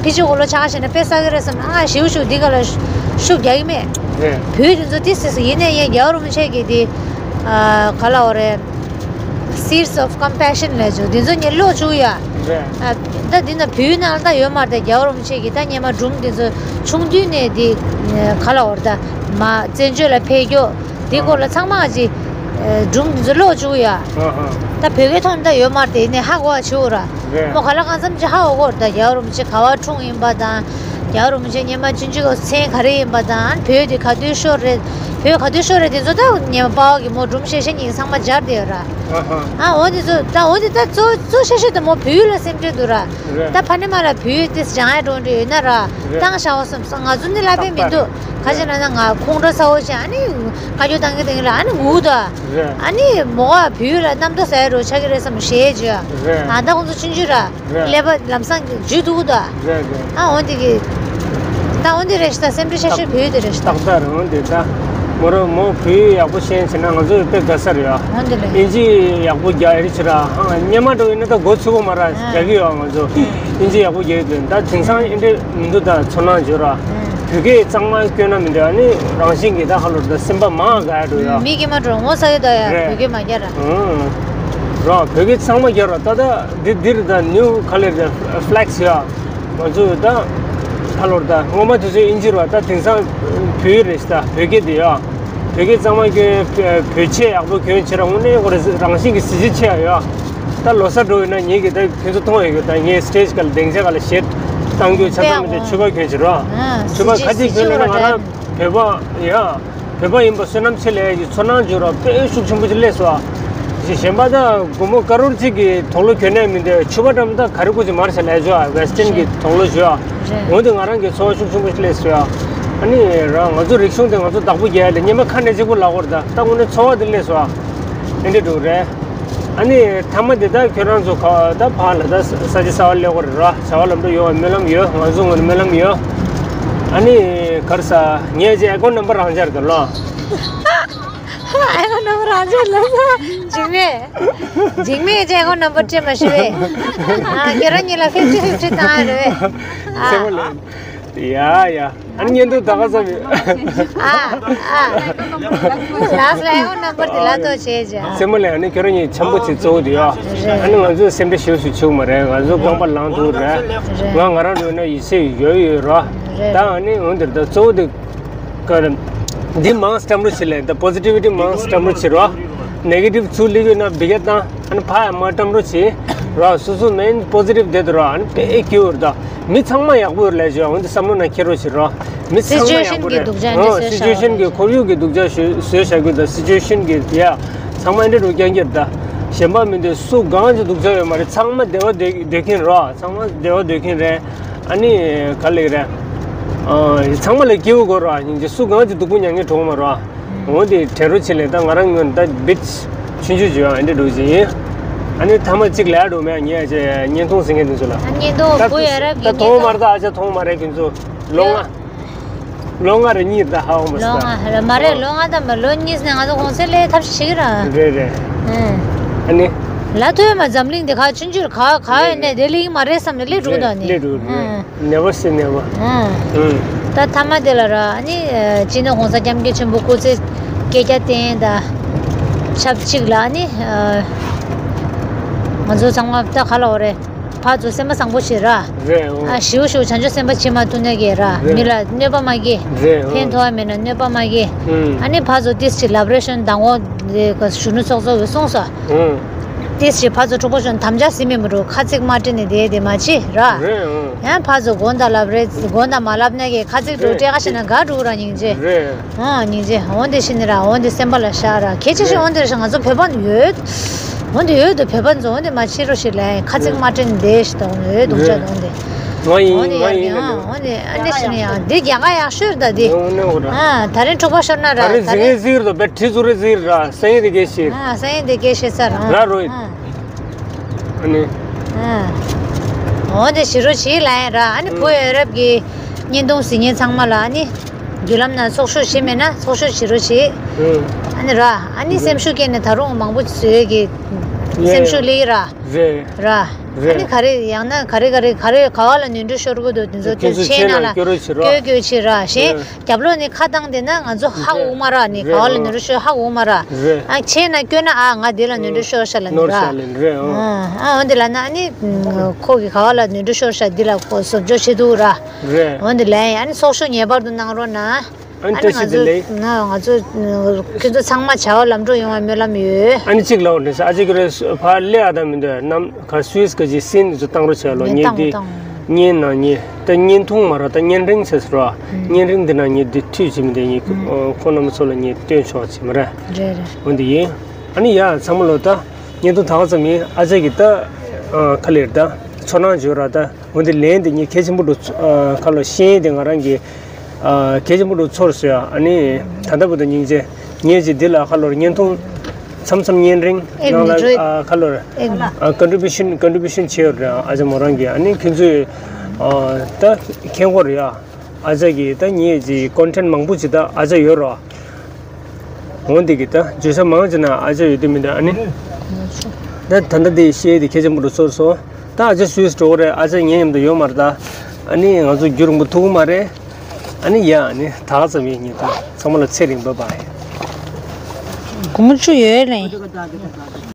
ཕི་ཅི་གོ་ལོ་ཆག་ཞེ་ན་དཔེ་བཟང་གི་རེད་བསམ་ཨ་ཞིའུ་ཞུ་འདི་ག་ལ་ཤུགས་རྒྱག་གི་མེད། རེད། བུ་དེ་ཚོ་ཏི་སི་སི་ཡིན་ནས་ཡང་རྒྱལ་བ་རིན་པོ་ཆེ་གི་དེ་ག་ལ་འོ་རེད། Seeds of Compassion ལས་ཚོ་འདི་ཚོ་ངས་ཀློག་བཅུག་ཡ། རེད། ཨ་ད་འདི་ན་བོད་ནང་ལ་ད་ཡོད་མ་རེད། རྒྱལ་བ་རིན་པོ་ཆེ་གིས་ད་སྔོན་མ་སྒྲུང་འདི་ཚོ་ཆུང་དུས་ནས་འདི་ག་ལ་འོར་ད་མ་བཙན་བྱོལ་ལ་ཕེབས་རྒྱུ་འདི་སྐོར་ལ་ཚང་མ་ཅིག་སྒྲུང་འདི་ཚོ་ཀློག་བཅུག་ཡ། ཨ་ཧ། ད་བོད་སྐད་ཐོག་ནས་ད་ཡོད་མ་རེད། དེ་ནས་ཧ་གོ་བ་བྱེད་འོ་ར། རེད། མོ་ག་ལ་གང་འཚམ་ཅིག་ཧ་གོ་གོ་ར། ད་རྒྱལ་བ་རིན་པོ་ཆེ་ག་བ་འཁྲུངས་ཡིན་པ་དང་། རྒྱལ་བ་རིན་པོ་ཆེ་སྔོན་མ་སྤྱི་འཇུག་མཚན་ག་རེ་ཡིན་པ་དང་། བོད་དེ་ག་དུས་ཤོར་རེད། བོད་ག་དུས་ཤོར་རེད་དེ་ཚོ་ད་སྔོན་མ་པ་ཕ་གིས་མོ་སྒྲུང་བཤད་བཤད་ཉིན་ཚང་མ་སྦྱར་བསྡད་ཡོད་ར། ཨ་ཧ། ཨ་འོ་དེ་ཚོ་ད་འོ་དེ་ད་གཙོ་གཙོ་ཆེ་ཤོས་དེ་མོ་བོད་ཡིག་ལ་སེམས་ཁྲལ་འདུག་ར། རེད། ད་ཕ་ནི་མ་ལ་བོད་ཡིག་དེ་སྦྱང་ཡ་འགྲོ་འདྲ་ཡོད་ན་ར། རེད། བཏང་བཞག་པ་སོང་ང་ཚོ་ནི་བསླབ་པའི་མི་འདུག་ག་ཅི་ན་ན་ང་ཁོང་ཁྲོ་ཚ་བོ་ཅིག་ཨ་ནི་བཀའ་བཀྱོན་བཏང་གི་བཏང་གི་ལ་ཨ་ནི་ངུ་འདུག་རེད། ཨ་ནི་མོ་ག་བོད་ཡིག་ལ་རྣམ་རྟོག་ཟ་ཡ་འདྲ་པོ་ཆགས་ཀྱི་རེད་བསམ་ཞེད་ཅིག་ཡ། རེད། ཨ་ད་ཁོང་ཚོ་ཆུང་ཆུང་ར། རེད། ཀླད་པ་ལམ་སང་གི་འཇུ་འདུག་ད། རེད་རེད། ཨ་འོ་འདི་གི། ད་འོ་འདི་རེད་ཤི་ད་སེམས་ཁྲལ་ཆེ་ཤོས་བོད་ཡིག་དེ་རེད་ཤི་ད། ཏག་ཏག་རེད། འོ་འདི་ད། མོ་རང་མོ་བོད་ཡིག་ཡག་པོ་ཤེས་བྱས་ན་ང་ཚོ་དཔེ་དགའ་ས་རེད་ཨ། འོ་འདི་རེད། ཨིན་ཇི་ཡག་པོ་རྒྱག་ཡ་རེད་ཤི་ར། ཧང་སྔོན་མ་འདྲ་པོ་ཡིན་ན་ད་མགོ་ཚོས་གོ་མ་ར། ཨ། རྒྱག་གི་ཡོད་ང་ཚོ། ཨིན་ཇི་ཡག་པོ་རྒྱག་གི་འདུག་ད་དེང་སང་ཨེ་འདྲ་མི་འདུག་ད་ཚོར་སྣང་བྱོས་ར། ཨ། བོད་སྐད་གཙང་མ་སྐྱོན་ན་མི་འདུག་ཨ་ནི་རང་བཞིན་གྱི་ད་ཧ་ལོ་ད་སེམས་པ་མང་དགའ་ཡ་འགྲོ་ཡ། མི་སྐྱེས་མ་འགྲོ་ངོ་ཚ་གི་ད་ཡ། རེད། བོད་སྐད་མ་རྒྱག་ར། ཨང་། ར་བོད་སྐད་ཚང་མ་རྒྱག་ར། ད་ད་འདི་འདིར་ད་ནིའུ་ག་ལེར་ད་ཕི་ལེག་སི་ཡ། ང་ཚོ་ད་ཧ་ལོ་ད་སྔོན་མ་དུས་ཚོད་ཨིན་ཇི་ར། ད་དེང་སང་བོད་ཡིག་རེད་ད་བོད་སྐད་དེ་ཡ། བོད་སྐད་གཙང་མ་སྐྱོན། བོད་ཆས་ཡག་པོ་གྱོན་བྱས་ར་དངོས་གནས་ཁོ་རང་བཞིན་གྱི་གཟི་བརྗིད་ཆེ་ཡ་ཡ། ད་ལོ་གསར་འགྲོ་ཡོད་ན་ངེད་ཀྱི་ད་ཁྱོད་ཚོ་མཐོང་ཡོད་གི་ད་ངས་སི་ཊེ་ཇི་སྒང་ལ་སྡིངས་ཆ་སྒང་ལ་གཞས་བཏང་རྒྱུ་ཆ་ཚང་མི་དེ་ཕྱུ་པ་གྱོན་བྱས་ར། ཕྱུ་པ་ག་ཅིག་གྱོན་ལབ་ན་ང་རང་བོད་པ་ཡ། བོད་པ་ཡིན་པ་བསོད་ནམས་ཆེ་ལབ་ཡ་གི་ཚོར་སྣང་བྱུང་ར། དཔེ་ཤུགས་ཆེན་པོ་ཅིག་སླེབས་སོང་ཨ། གཞན་པ་ད་སྒོར་མོ་ཀ་རོར་གཅིག་གི་དུག་ལོག་གྱོན་ནས་མི་འདུག་ཕྱུ་པ་འགྲམ་ད་ག་རེ་དགོས་ཀྱི་མ་རེད་ཟེར་ལབ་བྱུང་ཨ། ཝེ་སི་ཊན་གྱི་དུག་ལོག་བྱུང་ཨ། འོན་ཏེ་ང་རང་གི་ཚོར་བ་ཤུགས་ཆེན་པོ་ཅིག་སླེབས་སོང་ཨ། ཨ་ནི་ར་ང་ཚོ་རིག་གཞུང་དེ་ང་ཚོ་བདག་པོ་རྒྱག་ཡ་ལས་སྔོན་མ་ཁ་ནས་གཅིག་པུ་ལབ་དགོས་རེད་ད། ད་དངོས་གནས་ཚོར་བ་དེ་སླེབས་སོང་ཨ། ཨེ་འདྲ་འགྲོ་རེད། ཨ་ནི་མཐའ་མ་དེ་ད་ཁྱོད་རང་ཚོ་ག་ད་ཕར་ལ་ད་ས་ཆ་གསར་པ་སླེབས་དགོས་རེད་ར། བྱ་བ་ལམ་འགྲོ་ཡོང་བའི་སྨོན་ལམ་ཡོད། ང་ཚོ་ངོས་ནས་སྨོན་ལམ་ཡོད། ཨ་ནི་ག་རེ་ཟ། ངས་ཅིག་ཨེ་ཀའུན་ཊི་ནམ་བར་རང་འཇགས་རེད་ལོ། ཨེ་ཀའུན་ཊི་ནམ་བར་རང་འཇགས་ལ་ས་འཇིགས་མེད། འཇིགས་མེད་ཅིག་ཨེ་ཀའུན་ཊི་ནམ་བར་སྤྲད་མ་ཤེས་པས། ཨ་ཁྱོད་རང་གཉིས་ལ་ཕིབ་ཊི་ཕིབ་ཊི་བཏང་ཡ་རེད་པས། ཨ། སེམས་པ་ལ། ཡ་ཡ། ཨ་ནི་བརྙན་ཐུང་ད་ག་ཙམ་ཡོད། ཨ་ཨ། ལགས་ལ་ཨེ་ཀའུན་ཊི་ནམ་བར་དེ་ལ་ཐོ་བྱས་བྱས། སེམས་པ་ལ་ཨ་ནི་ཁྱོད་རང་གཉིས་འཆམ་པོ་བྱེད་གཙོ་བོ་དེ་ཡོད། ཨ་ནི་ང་ཚོས་སེམས་ཁྲལ་ཞེ་པོ་ཞིག་བྱེད་དགོས་མ་རེད། ང་ཚོ་རྐང་པ་ལངས་ཐུབ་རེད། ང་ང་རང་འགྲོ་ན་ཡིད་ཆེས་ཡོད་ཡོད་རོ། ད་ཨ་ནི་འོན་ཏེ་ད་གཙོ་བོ་དེ་ག་རེ། འདི་མང་སྤྲམ་རོ་བྱེད་ལས་ད་པོ་སི་ཊི་བི་ཊི་མང་སྤྲམ་རོ་བྱེད་རོ། ནེ་གེ་ཊིབ་ཚུར་སླེབས་ཡོད་ན་བི་ག་བཏང་། ཨ་ནི་ཕ་ཡ་མ་སྤྲམ་རོ་བྱེད་རོ། སོ་སོ་མེན་པོ་སི་ཊིབ་བསྡད་དུ་རོ། ཨ་ནི་དཔེ་སྐྱིད་པོ་རེད་ད། མི་ཚང་མ་ཡག་པོ་ཡོད་ལས་བྱོས། འོན་ཏེ་བསམ་བློ་ནང་འཁྱེར་རོགས་བྱེད་རོགས། མི་ཚང་མ་ཡག་པོ་རེད། སི་ཅུ་ཨེ་ཤན་གྱི་སྡུག་ཅག་འདི་ཨོ་བཟོས་སི་ཅུ་ཨེ་ཤན་གྱི་ཁོར་ཡུག་གི་སྡུག་ཅག་བཟོས་བཟོས་བཞག་རྒྱུ་དང་སི་ཅུ་ཨེ་ཤན་གྱི་དེ་ཡ་ཚང་མ་འདྲེ་འགྲོ་རྐྱང་རྐྱང་རེད་ད། གཞན་པ་མི་འདུག་སུ་གང་ཅིག་སྡུག་ཅག་ཡོད་མ་རེད། ཚང་མ་བདེ་བ་འདོད་འདོད་མཁན་རོགས། ཚང་མ་བདེ་བ་འདོད་མཁན་རེད། ཨ་ནི་ག་ལེགས་རེད། ཨ་ཚང་མ་ལ་སྐྱིད་པོ་དགོས་རོགས། སྙིང་རྗེ། སུ་གང་ཅིག་སྡུག་པོ་མྱངས་མཁན་གྲོངས་མ་རོགས། འོ་དེ་དྲན་རོགས་བྱེད་ལས་ད། ང་རང་ངོས་ད་བིཊ་ཆུང་ཆུང་བྱོས་ཨ་འདྲེ་འགྲོ་བཞིན་ཡིན། ཨ་ནི་ཐ་མ་གཅིག་ལས་འགྲོ་མེད་ངས་ཅེ་བརྙན་ཐུང་ཟིན་མཁན་དེ་ཚོ་ལ། ཨ་བརྙན་ཐུང་ད་བུ་ཡ་རབས་ཀྱི་ད་མཐོང་མ་རེད། ད་ཨ་ཅག་མཐོང་མ་རེད་ཁྱོད་ཚོ། ལོ་ལྔ། ལོ་ལྔ་རེ་གཉིས་ད་ཧ་འོང་མ་ལོ་སོང་། ལྔ་རེ་མ་རེད། ལོ་ལྔ་ད་མ་ལོ་གཉིས་ནས་ང་ཚོ་གོང་ཚད་སླེབས་ཐབས་ཤིག་བྱེད་ཀྱི་ར། རེད་རེད། ཨ་ནི། ལ་ཐོས་མ་འཛམ་གླིང་འདི་ཁ་ཆུང་ཆུང་ག་ག་ཡོད་ནས་དེ་ལིང་མ་རེད་བསམ་ནས་སླེབས་འགྲོ་གི་འདུག་ནི། སླེབས་འགྲོ་རེད། Never say never. ད་ཐ་མ་དེ་ལ་ར་ཨ་ནི་སྤྱི་ནོར་གོང་ས་སྐྱབས་མགོན་ཆེན་པོ་སྐུ་ཚེ་བསྐལ་བརྒྱར་བརྟན་ད་ཆབས་ཅིག་ལ་ཨ་ནི་ང་ཚོ་ཚང་མ་ད་ག་ལ་འོ་རེད། ཕར་ཚུར་སེམས་པ་བཟང་པོ་བྱེད་ར། རེད། ཨོ། ཨ་ཞེ་པོ་ཞེ་པོ་བྱང་ཆུབ་སེམས་དཔའ་བྱེད་མ་ཐུབ་ན་གི་ར། རེད། མི་ལ་གནོད་པ་མ་སྐྱེལ། རེད། ཨོ། ཕན་ཐོགས་མེད་ན་གནོད་པ་མ་སྐྱེལ། ཨ་ནི་ཕར་ཚུར་ཏིས་ཅིག་ལབ་རེ་ཤོན་དང་འོ་གཞོན་ནུ་ཚོགས་གཙོ་གི་གསུངས་སོ། ཏིས་ཅིག་ཕར་ཚུར་འཁྲུག་པ་ཤོན་དམ་བཅའ་ཟིན་མེད་མི་འགྲོ། ཁ་ཚིག་མ་དྲན་ནས་དེ་དེ་མ་བྱེད་ར། རེད། ཨོ། ཡང་ཕར་ཚུར་དགོངས་དག་ལབ་རེ་དགོངས་དག་མ་ལབ་ན་གི་ཁ་ཚིག་འགྲོ་རེད། སྤྲད་ཁ་ཤེ་ན་དགའ་འགྲོ་ར་སྙིང་རྗེ། རེད། ཨ་སྙིང་རྗེ། འོན་ཏེ་ཤི་ནི་ར། འོན་ཏེ་སེམས་པ་ལ་བཞག་ར། གལ་ཆེ་ཤོས་འོན་ཏེ་ར་ང་ཚོ་བོད་པ་ཡོད། འོན་ཏེ་ཡོད་དུ་བོད་པ་ཚོ་འོན་ཏེ་མ་ཕྱི་རོ་ཞིག་ལ་ཁ་ཚིག་མ་དྲན་འདས་ཤི་དང་ཡོད་དུ་བྱ་དང་འདི། ང་ཡིན། འོན་ཏེ་ང་ཡར་ཡིན་ཡང་འོན་ཏེ་ཨ་ནི་ཤི་ནི་ཡང་འདི་རྒྱ་ག་ཡག་ཤོས་ར་ད་འདི། ཨ་ད་རིང་འཁྲུག་པ་ཤོར་ན་ར། ད་རིང་ཟིག་རེ་ཟིག་རེ་དོ་བེ་ཁྲི་ཟུ་རེ་ཟིག་ར་སེང་རེ་གེ་ཤི། ཨ་སེང་རེ་གེ་ཤི་ས་ར་ར་རོ། ཨ་ནི། ཨ་འོན་ཏེ་ཤི་རོ་ཞིག་ལ་ཡིན་ར། ཨ་ནི་བུ་ཡོད་རབས་ཀྱི་བརྙན་ཐུང་གཟིགས་མཁན་ཚང་མ་ལ་ཨ་ནི། བརྒྱུད་ལམ་ནང་ཚོགས་ཞུགས་བྱེད་མེད་ན་ཚོགས་ཞུགས་བྱེད་རོགས་བྱེད། ཨ་ནི་ར། ཨ་ནི་སེམས་ཤུགས་སྐྱེས་ནས་ད་རུང་མང་པོ་བཟོས་ཀྱི་སེམས་ཤུགས་སླེབས་ར། རེད། ར། ཨ་ནི་ག་རེ་ཡང་ན་ག་རེ་ག་རེ་ག་རེ་ག་བ་ལ་ནོར་འཁྲུལ་ཤོར་གི་འདུག་དེ་ཚོ་ཁྱེད་ཚོ་ཆེད་ནང་ལ་སྐྱོ་རོགས་བྱེད་རོགས། སྐྱོ་སྐྱོ་བྱེད་ར། གཞན་རྒྱབ་ལོགས་ནས་ཁ་བཏང་བསྡད་ན་ང་ཚོ་ཧ་གོ་གི་མ་ར། ནི་ག་བ་ལ་ནོར་འཁྲུལ་ཤོར་ཧ་གོ་གི་མ་ར། ཨ་ཆེད་ན་སྐྱོ་ན་ཨ་ང་འདི་ལ་ནོར་འཁྲུལ་ཤོར་ཤག་ལ་ནི་ར། ཨ་འོན་ཏེ་ལ་ན་ཨ་ནི་ཁོ་གི་ག་བ་ལ་ནོར་འཁྲུལ་ཤོར་ཤག་འདི་ལ་ཁོ་བཟོ་བཅོས་བྱེད་འདུག་ར། རེད། འོན་ཏེ་ལན་ཨ་ནི་ཚོགས་ཞུགས་ངེས་པར་དུ་གནང་རོགས་གནང་། ཨ་ནི་ཨ་ནི་བཀྲ་ཤིས་བདེ་ལེགས། ང་ཚོ་ང་ཚོ་ཁྱོད་ཚོ་ཚང་མ་བྱ་བ་ལམ་འགྲོ་ཡོང་བའི་སྨོན་ལམ་ཡོད། ཨ་ནི་གཅིག་ལབ་འོ་དྲན་ས། ཨ་ཅེ་ཀི་རེ་ཕར་ལེ་ཨ་ད་མི་འདུག་ནམ་ག་སུད་སི་ག་ཅི་སིན་ཚོ་བཏང་རོགས་བྱས་ལོ། ངས་ངས་འདི་བཏང་བཏང་། བརྙན་ནང་ངས་ད་བརྙན་ཐུང་མ་ར་ད་བརྙན་རིང་ཟེར་ཟེར་བ། བརྙན་རིང་འདི་ནང་ངས་འདི་འཐུས་བྱེད་མི་འདི་ངས་ཁོང་རྣམ་པ་ཚོ་ལ་ངས་སྟོན་ཆོག་བྱེད་མ་ར། རེད་རེད། འོ་འདི་ཡིན། ཨ་ནི་ཡ་ཚང་མ་ལོ་ད་བརྙན་ཐུང་ད་ག་ཙམ་ཡིན། ཨ་ཅེ་ཀི་ད་ཁ་ལེར་ད་ཚོར་སྣང་བརྗོད་ར་ད། འོན་ཏེ་ལན་དེ་ངས་གལ་ཆེན་པོ་འགྲོ་ཚོ་ཨ་ཁ་ལོ་ཤེས་དེ་ང་རང་གི་ཨ་གལ་ཆེན་པོ་འགྲོ་ཚོར་སོང་ཡ། ཨ་ནི་ད་ལྟ་བུ་དང་སྙིང་རྗེ། ངས་ཀྱི་འདི་ལ་ཁ་ལོར་བརྙན་ཐུང་མཚམས་མཚམས་བརྙན་རིང་ནང་ལ་ཨ་ཁ་ལོར་ཨ་ཀོན་ཊི་བུ་ཤན་ཀོན་ཊི་བུ་ཤན་བྱས་ཡོད་རེད། ཨ་ཅག་མོ་རང་གི་ཨ་ནི་ཁྱོད་ཚོས་ཨ་ད་མཁྱེན་གོ་རེད་ཡ། ཨ་ཅག་གི་ད་ངས་ཀྱི་ཀོན་ཊེན་མང་པོ་ཅིག་ད་ཨ་ཅག་ཡོད་རོ། འོན་ཏེ་གི་ད་བརྗོད་བྱ་མང་ཆེ་ན་ཨ་ཅག་ཡོད་དུས་མི་འདུག་ཨ་ནི། ད་ད་ལྟ་འདི་བཤད་དེ་ཁྱེད་ཅག་མུ་འགྲོ་ཚོར་སོང་། ད་ཨ་ཅག་སུད་སི་འགྲོ་གི་རེད། ཨ་ཅག་ངའི་མཉམ་དུ་ཡོད་མ་རེད་ད། ཨ་ནི་ང་ཚོ་རྒྱུན་རིང་པོ་ཐུག་གི་མ་རེད། ཨ་ནི་ཡ་ཨ་ནི་ད་ག་ཙམ་ཡིན། ངས་ད་ཚང་མ་ལ་ཚེ་རིང་བ་བ་ཡིན། སྒོར་མོ་བཅུ་ཡོད་ལེ།